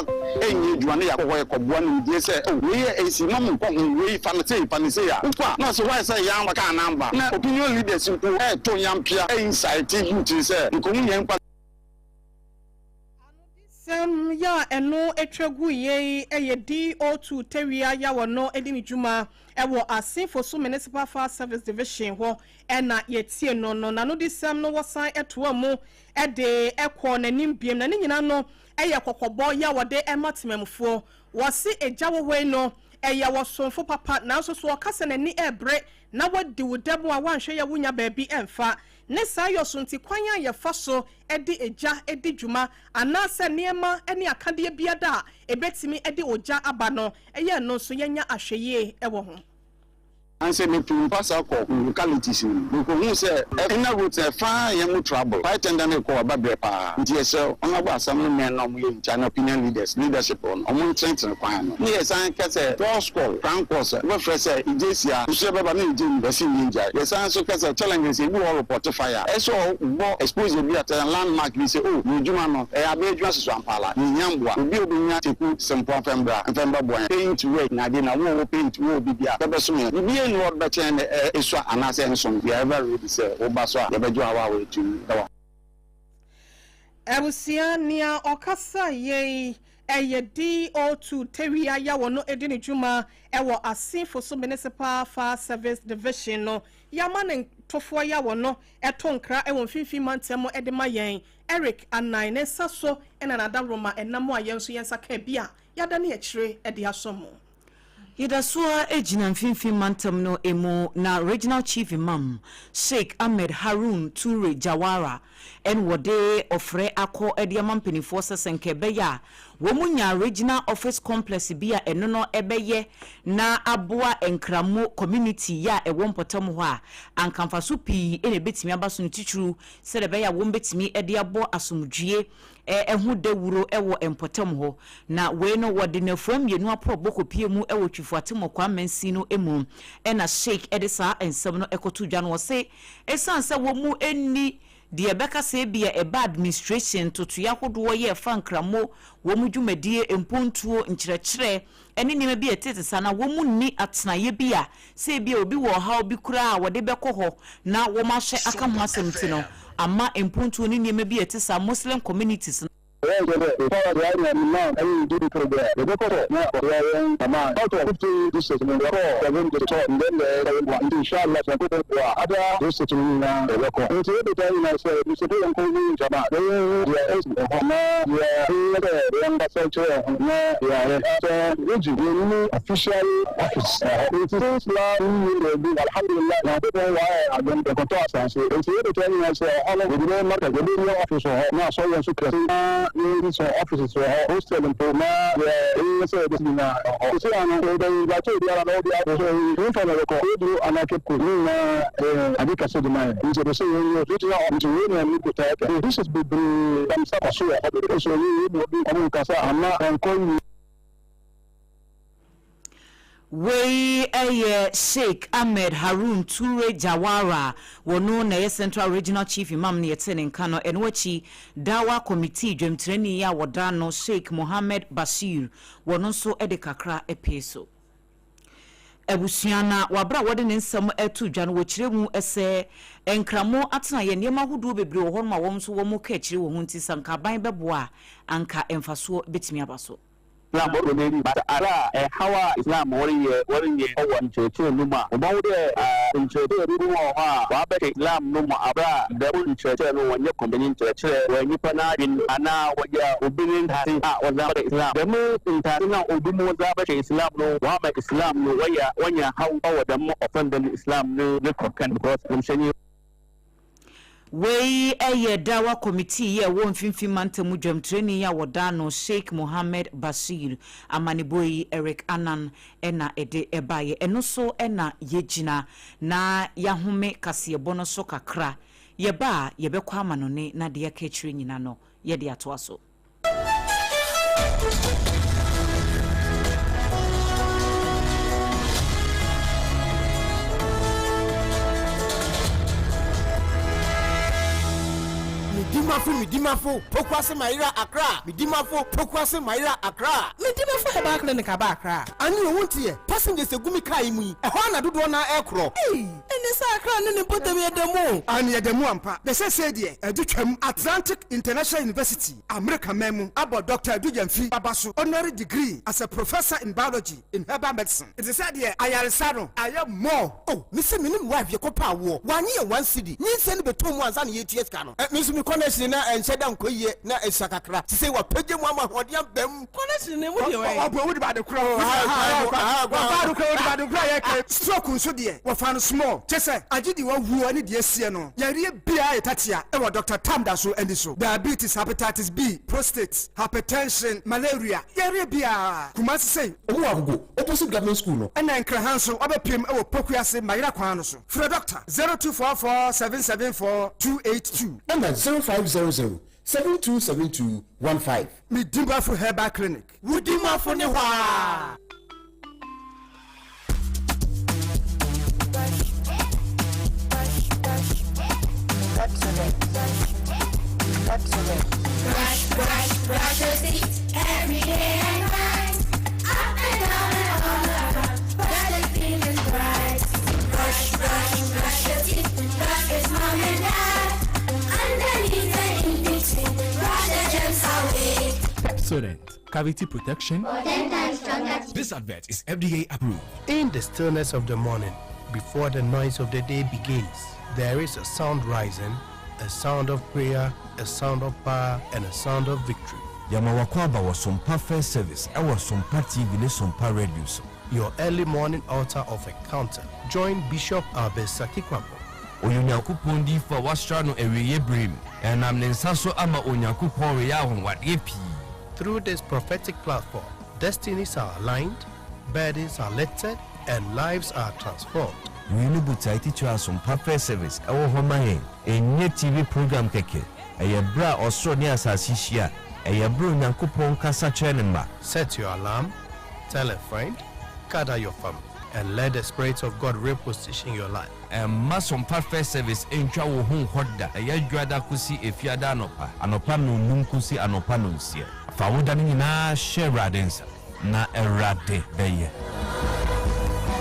ɛnyɛ adwuma na yɛakɔ hɔ yɛkɔboa nimdeɛ sɛ oh wei yɛ AC mma mo nkɔ ho wei fa no sei fa no sei a wokɔ a na ɔse why sɛ yɛn amba car no amba na opinion leaders mpo ɛɛto nyampea ɛincite youth sɛ nkɔhu yɛn nkwa. Sɛm yɛ a ɛno atwa gu yei yɛ DO2 Tawia Yawɔ no di ne dwuma wɔ Assin Fosu Municipal Fire Service Division hɔ na yɛtie no no. N'anodisɛm no wɔsan toa mu de kɔɔ n'anim biom na ne nyinaa no yɛ kɔkɔbɔ yɛ a wɔde ma temamufoɔ. Wɔse egya wɔ hɔ yi no ɛyɛ ɔsomfo papa nanso so ɔka sɛ n'ani rebere na wadi wo dɛm a woanhwɛ yɛ wonya baabi mfa. Ne saa yɔ so nti kwan a yɛfa so de egya di dwuma anaasɛ nneɛma ne akadeɛ biara a ɛbɛtumi de ogya aba no, ɛyɛ ɛno nso yɛnya ahwɛyie wɔ ho. Ansa metu mpasa kɔ localities no mu, mekohuu sɛ inner roads no ɛfa yɛn mu trouble, fire tender no rekɔ aba brɛ paa, nti yɛsrɛ Honourable Assemblymen na wɔyɛ in charge ne opinion leaders, leadership hɔ no, wɔn ntenetene kwan no. Ne yɛsan ka sɛ false call, prank calls a wobɛfrɛ sɛ egya si ha, nso yɛbɛba na egya nni hɔ, yɛse nyɛ ngyae. Yɛsan nso ka sɛ challenges ebi wɔ hɔ report fire a, ɛsɛ sɛ ɔbɔ exposure bi a te sɛ landmark bi sɛ oh yɛn adwuma no ɛyɛ abɛ adwuma soso ampa ara, yɛhia mmoa, obi a obenya teku sempoa mfa mbra mfa mbɛboa yɛn, paint work na ade na wo a ɔwɔ paint wo wɔ biribi a bɛbɛsom yɛn, biribiara nni hɔ a ɔde bɛkyɛ yɛn na esua anaasɛ ɛnsom, we are ever ready sɛ woba so a yɛbɛgye wo awaawaa atum wɔ. Abusua, nea ɔkasa yei ɛyɛ DO2 Tawia Yawo no di ne dwuma wɔ Assin Foso Municipal Fire Service Division no. Yɛama ne ntofoɔ Yawo no to nkra wɔ Mfimfini Mantam de ma yɛn. Eric Anan ne nsa so na n'adaworoma nam a yɛn nso yɛn nsa ka bi a yɛadane akyire de asom mo. Yɛda so ara gyina Mfinfin Mantam no mu na Regional Chief Imam, Sheikh Ahmed Harun Toure Jawara na wɔde ɔfrɛ akɔ de ama mpanimfoɔ sɛ sɛ nka ɛbɛyɛ a wɔn nya Regional Office Complex bi a ɛno no ɛbɛyɛ na aboa Nkramo Community yi a ɛwɔ mpɔtam hɔ a anka mfaso pii na ɛbɛtumi aba so no titiriw sɛdeɛ ɛbɛyɛ a wɔbɛtumi de abɔ asomdwoeɛ ho dawuro wɔ mpɔtam hɔ, na wei no wɔde nnafua mmienu aprɔbɔ kɔpue mu wɔ Twifo Atemɔkwaa mansin no mu. Ɛna Sheik de saa nsɛm no kɔto dwa no, ɔse ɛsiane sɛ wɔn nni deɛ ɛbɛka sɛ ebia ɛba administration ntotoeɛ ahodoɔ yɛ ɛfa nkramo, wɔn dwumadie, mpontuo, nkyerɛkyerɛ ne nneɛma bi a ɛtete saa na wɔn nni atenaeɛ bi a sɛ ebia obi wɔ ɔhaw bi koraa a wɔde bɛkɔ hɔ na wɔahwɛ aka ho asɛm nti no ama mpontuo ne nneɛma bi a ɛte saa Muslim communities no. Wɔyɛ dɛ yɛkɔ deɛ na ne nan ɛyɛ di koro deɛ yɛbɛkɔ sɛ na ɔyɛ yɛn ama out of 15 districts no yɛkɔ 7 districts and then the 7 one nti inshallah sɛ Nyankopɔn boa a other districts no nyinaa yɛbɛkɔ nti yɛbɛgya nyinaa sɛ yɛbɛsɛ yɛnkɔ hu gyama na yɛnhu deɛ ɛsi ɛhɔ na deɛ ɛyɛ sɛ yɛnkasa kyerɛ ho na yɛayɛ sɛ region yɛnni official office ɛhɔ nti since last 2 years bi alhamdulillah Nyankopɔn wayɛ adom yɛkɔtɔ asase nti yɛbɛgya nyinaa sɛ ɛhɔ no yɛde bɛyɛ market yɛbɛyɛ office wɔ hɔ na asɔre yɛn nso kɛse na yɛnsi some offices wɔ hɔ hostel mpo na deɛ ɛyɛ sɛ yɛbɛsi nyinaa wɔ hɔ sisi ano yɛbɛyɛ invite obiara na obiara sɛ yɛmfa na yɛkɔ Pedro anaa Cape Coast ne nyinaa ɛyɛ ade kɛse de ma yɛn nti yɛpɛ sɛ yɛyɛ regional office nti wei na ɛne botaeɛ kɛse dishes bebree damsa kɔ so wɔ hɔ bebree so yɛyɛ mu obi ɔmo nkasa ama ɛnkɔ yie. Wei yɛ Sheik Ahmed Harun Toure Jawara, wɔno na ɛyɛ Central Regional Chief Imam no yɛtee ne nka no. Ɛno akyi, Dawah Committee dwamtirani a wɔda ano Sheik Mohammed Bashir, wɔno nso de kakra pee so. Abusua na wɔ bere a wɔde ne nsɛm reto dwa no wɔkyerɛ mu sɛ Nkramo atenaeɛ nneɛma ahodoɔ bebree wɔ hɔnom a wɔn nso wɔka akyire wɔ ho nti sɛ anka aban bɛboa a anka mfasoɔ bɛtumi aba so. Islam bɔdɔ n'enyi, but aber a haw a Islam wɔreyɛ wɔreyɛ wɔ nkyerɛkyerɛ no mu a, wobohu dɛ nkyerɛkyerɛ binom wɔ hɔ a wɔabɛhyɛ Islam no mu aber a dɛm nkyerɛkyerɛ no wɔnnyɛ kɔmhyɛnyi nkyerɛkyerɛ, wɔyɛ nyimpa n'adwen anaa wɔyɛ obi ne ntaase a wɔdze abɛhyɛ Islam. Dɛm ntaase no a obi mu dze abɛhyɛ Islam no, wɔama Islam no wɔyɛ wɔnya haw wɔ dɛm ɔfa no dɛm Islam no ne kɔkan because kɔmhyɛnyi. Wei yɛ Dawah Committee yi a ɛwɔ Mfimfini Mantam mu dwamtirani yi a wɔda ano Sheikh Mohammed Bashir. Amanebɔ yi Eric Annan na ɛde baeɛ. Ɛno so na yɛgyina na yɛahome kaseɛbɔ no so kakra. Yɛba a, yɛbɛkɔ amanɔne na deɛ aka akyire nyina no yɛde atoa so. Medimafo Medimafo Pokuase Mayera Accra Medimafo Pokuase Mayera Accra. Medimafo Herbal Clinic aba Accra. Ane o wonteɛ? Passengers egu me car yi mu yi, ɛhɔ ara na dodoɔ no ara ɛrekorɔ. Ei! Ɛne sɛ Accra ne ne mpɔtam yɛ da mu o. Aane yɛda mu ampa. Na seesei deɛ ɛde twam. Atlantic International University, Amerika man mu, abɔ Dɔkta Adu Gyamfi aba so honorary degree as a Professor in Biology in Herbal Medicine. Nti sɛ deɛ ayaresa no ayɛ more. Oh me se me ne me wife yɛkɔ pɛ awoɔ wanye yɛn one cedi nyinsɛn no bɛtɔ mu ansa na yɛtua sika no. Me nso me connection na ɛnhyɛ da nkɔ yie na ɛsua kakra sesei wapagya mu ama ahoɔden aba mu. Connection no emu deɛ wɛn. Ɔbɔ wodi baade korɔ wɔfa ade korɔ wodi baade korɔ yɛ kɛ stroke nso deɛ wɔfa no small kyɛ sɛ agye deɛ wawuo ne deɛ asie no yareɛ biara yɛ tatia ɛwɔ Doctor Tam da so ani so diabetes hepatitis B prostate hypertension malaria yareɛ biara Kumasi sei. Ɔmo wɔ Agogo opposite government school no. Ɛna Nkraha nso wabɛpiem ɛwɔ Pokuase Mayera kwan no so frɛ Doctor 0244 774 282. Ɛna 0500 7272 15. Me Dimafo Herbal Clinic. Wo Dimafo ne hɔ aa. Brush, brush, brush your teeth every day and night. Up and down and all around. Brush them clean and bright. Brush, brush, brush your teeth. Brush with mom and dad. Underneath and in between. Brush the germs away. Pepsodent, cavity protection. For 10 times stronger. This advert is FDA approved. In the stillness of the morning, before the noise of the day begins, there is a sound rising, a sound of prayer, a sound of power, and a sound of victory. Yɛma w'akwaaba wɔ Sompa First Service ɛwɔ Sompa TV ne Sompa Radio so. Your early morning altar of encounter. Join Bishop Albert Sakikwabo. Ɔyɛ Onyankopɔn diyifo a wɔasra no awieeɛ berɛ mu. Ɛnam ne nsa so ama Onyankopɔn reyɛ anwanwadeɛ pii. Through this prophetic platform, destinies are aligned, burdens are lifted, and lives are transformed. Wei ne botae titire a Sompa Fair Service wɔ hɔ ma yɛn. Ɛnyɛ TV program kɛkɛ. Ɛyɛ berɛ a ɔsoro ne asase hyia. Ɛyɛ berɛ a Onyankopɔn kasa kyerɛ ne mma. Set your alarm, tell a friend, gather your family, and let the Spirit of God reposition your life. Mma Sompa Fair Service ntwa wo ho nkɔ da. Ɛyɛ Dwoada kosi Efiada anɔpa, anɔpa nnɔnnum kosi anɔpa nnɔnsia. Fa wo da no nyinaa hyɛ Awurade nsa, na Awurade bɛyɛ.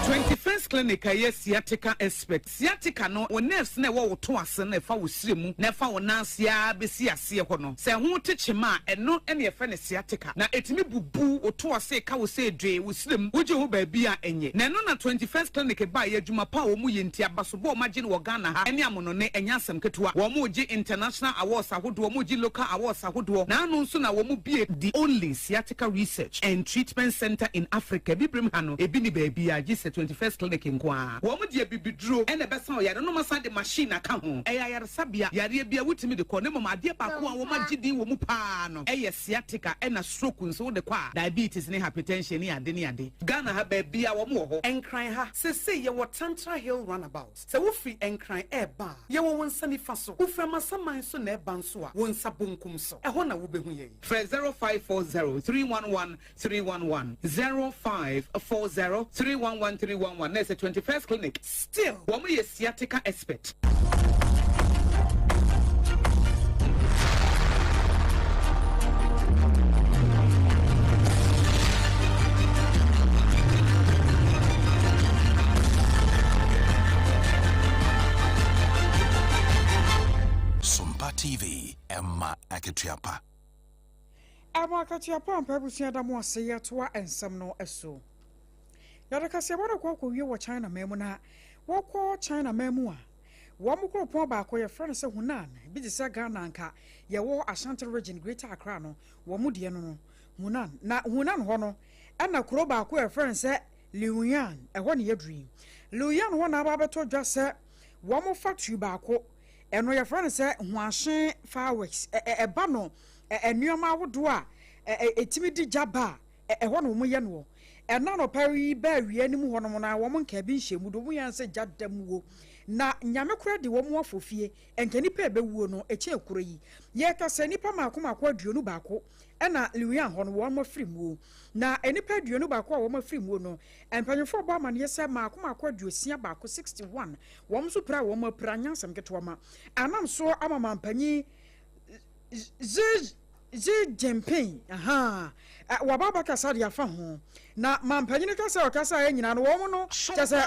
21st Clinic a ɛyɛ sciatica expert. Sciatica no, wo nerves no a ɛwɔ wo to ase no na ɛfa wo srɛ mu na ɛfa wo nan ase ara bɛsi aseɛ hɔ no. Sɛ ɛho te kyema a, ɛno na yɛfrɛ no sciatica. Na ɛtumi bubu wo to ase ka wo sɛ dwee wo srɛ mu, wogye ho baabi a ɛnyɛ. Na ɛno na 21st Clinic baeɛ, adwuma pa a wɔn yɛ nti, abasobɔ a wɔagye no wɔ Ghana ha ne amonone, ɛnyɛ asɛm ketewa. Wɔregye international awards ahodoɔ, wɔregye local awards ahodoɔ. Na ano nso na wɔbue the only sciatica research and treatment centre in Africa. Abibirem ha no, ebi nni baabiara gye sɛ 21st Clinic nko ara. Wɔn de abibiduro na ɛbɛsa ɔyare no, na wɔasan de machine aka ho. Ɛyɛ ayaresabea, yareɛ biara wotumi de kɔ, na mmom adeɛ baako a wɔagye din wɔ mu pa ara no yɛ sciatica ɛna stroke nso wode kɔ a, diabetes ne hypertension ne ade ne ade. Ghana ha baabiara wɔn wɔ hɔ. Nkran ha, seesei yɛwɔ Tantra Hill Runabout. Sɛ wofiri Nkran reba a, yɛwɔ wo nsa nifa so. Wofiri Amasaman nso na ɛreba nso a, wo nsa bonkum so. Ɛhɔ na wobɛhu yɛn. Frɛ 0540 311 311, 0540 311 311 na ɛsɛ 21st Clinic. Still, wɔn yɛ sciatica expert. Sompa TV, ɛma akatua pa. Ɛma akatua pa ampa abusua da mo ase yɛtoa nsɛm no so. Yɛde kaseɛbɔ no kɔ akɔwie wɔ China man mu na wɔkɔ China man mu a wɔn kuropɔn baako yɛfrɛ no sɛ Hunan bi te sɛ Ghana anka yɛwɔ Ashanti region Greater Accra no wɔn deɛ no no Hunan na Hunan hɔ no ɛna kuro baako yɛfrɛ no sɛ Liuyan ɛhɔ ne yɛduru yi Liuyan hɔ na aba abɛtɔ dwa sɛ wɔn factory baako ɛno yɛfrɛ no sɛ Huaxin Fireworks ɛba no nneɛma ahodoɔ a ɛtumi di gya ba a ɛhɔ na wɔyɛ noɔ. Ɛna anɔpa yi bɛ awia no mu hɔnom na wɔn nka bi nhyɛ mu do wɔn yɛn sɛ gya da muo na nyame kora de wɔn afɔ fie nka nipa ɛbɛwuo no ɛkyɛn kuro yi yɛka sɛ nipa mako mako 21 ɛna Liuyan hɔ no wɔn afiri muo na nipa 21 a wɔn afiri muo no mpanyinfoɔ bɔ amaneɛ sɛ mako mako 61 61 wɔn nso pira wɔn apira nyansɛm ketewa ma anam so ama mampanyin Xi Xi Jinping, ahaa, waba abɛkasa de afa ho. Na mampanyin kasa a ɔkasa yɛ nyinaa no, wɔn no, kyɛ sɛ,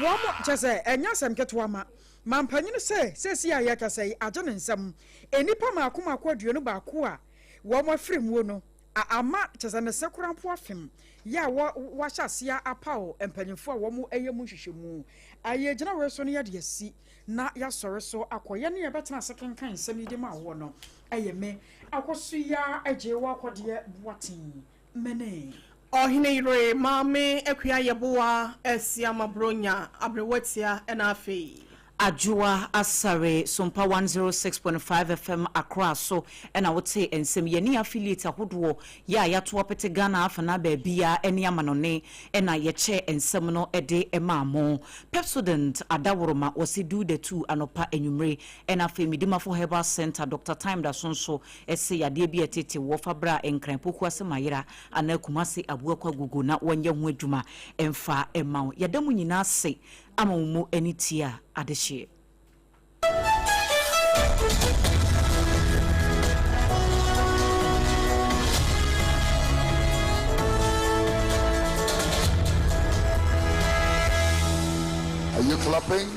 wɔn, kyɛ sɛ, ɛnyɛ asɛm ketewa ma. Mampanyin sɛ, seesei a yɛrekasa yi, agye ne nsam. Nnipa mmaako mmaako 21 a wɔn afiri muo no, ama, kyɛ sɛ, ne se koraa mpo afem, yɛ a wɔ, wɔahyɛ aseɛ apaw mpanyinfoɔ a wɔn yɛ mu nhwehwɛmu. Yɛgyina wei so no yɛde asi. na yɛasɔre so akɔ. Yɛn a yɛbɛtena ase kenkan nsɛm yi de ma woɔ no, ɛyɛ me, Akosua Agyei Akɔdeɛ Boateng, mene. Ɔhene yere Maame Akua Yeboah Asiamah Bronya Aberewatia ɛna afei. Adwoa Asare, Sompa 106.5 FM Accra so na wotee nsɛm yi. Yɛne affiliate ahodoɔ yɛ a yɛato apete Ghana afanaa baabiara ne amanɔne na yɛkyɛɛ nsɛm no de maa mo. Pepsodent adaworoma wɔse do the two anɔpa anwummere ɛna afei Medimafo Herbal Centre Doctor Time daso nso se yadeɛ bi a ɛtete woɔ fa bra Nkran Pokuase Mayera anaa Kumase Abuakwa Gogo na wɔnyɛ ho adwuma mfa mma wo. Yɛda mo nyinaa ase ama mo mu ani tia adehyeɛ. Are you clapping?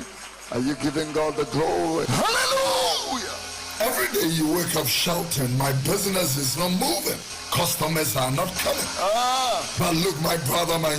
Are you giving God the glory? Hallelujah! Every day you wake up shouting, My business is not moving. Customers are not coming. Ah. But look, my brother, my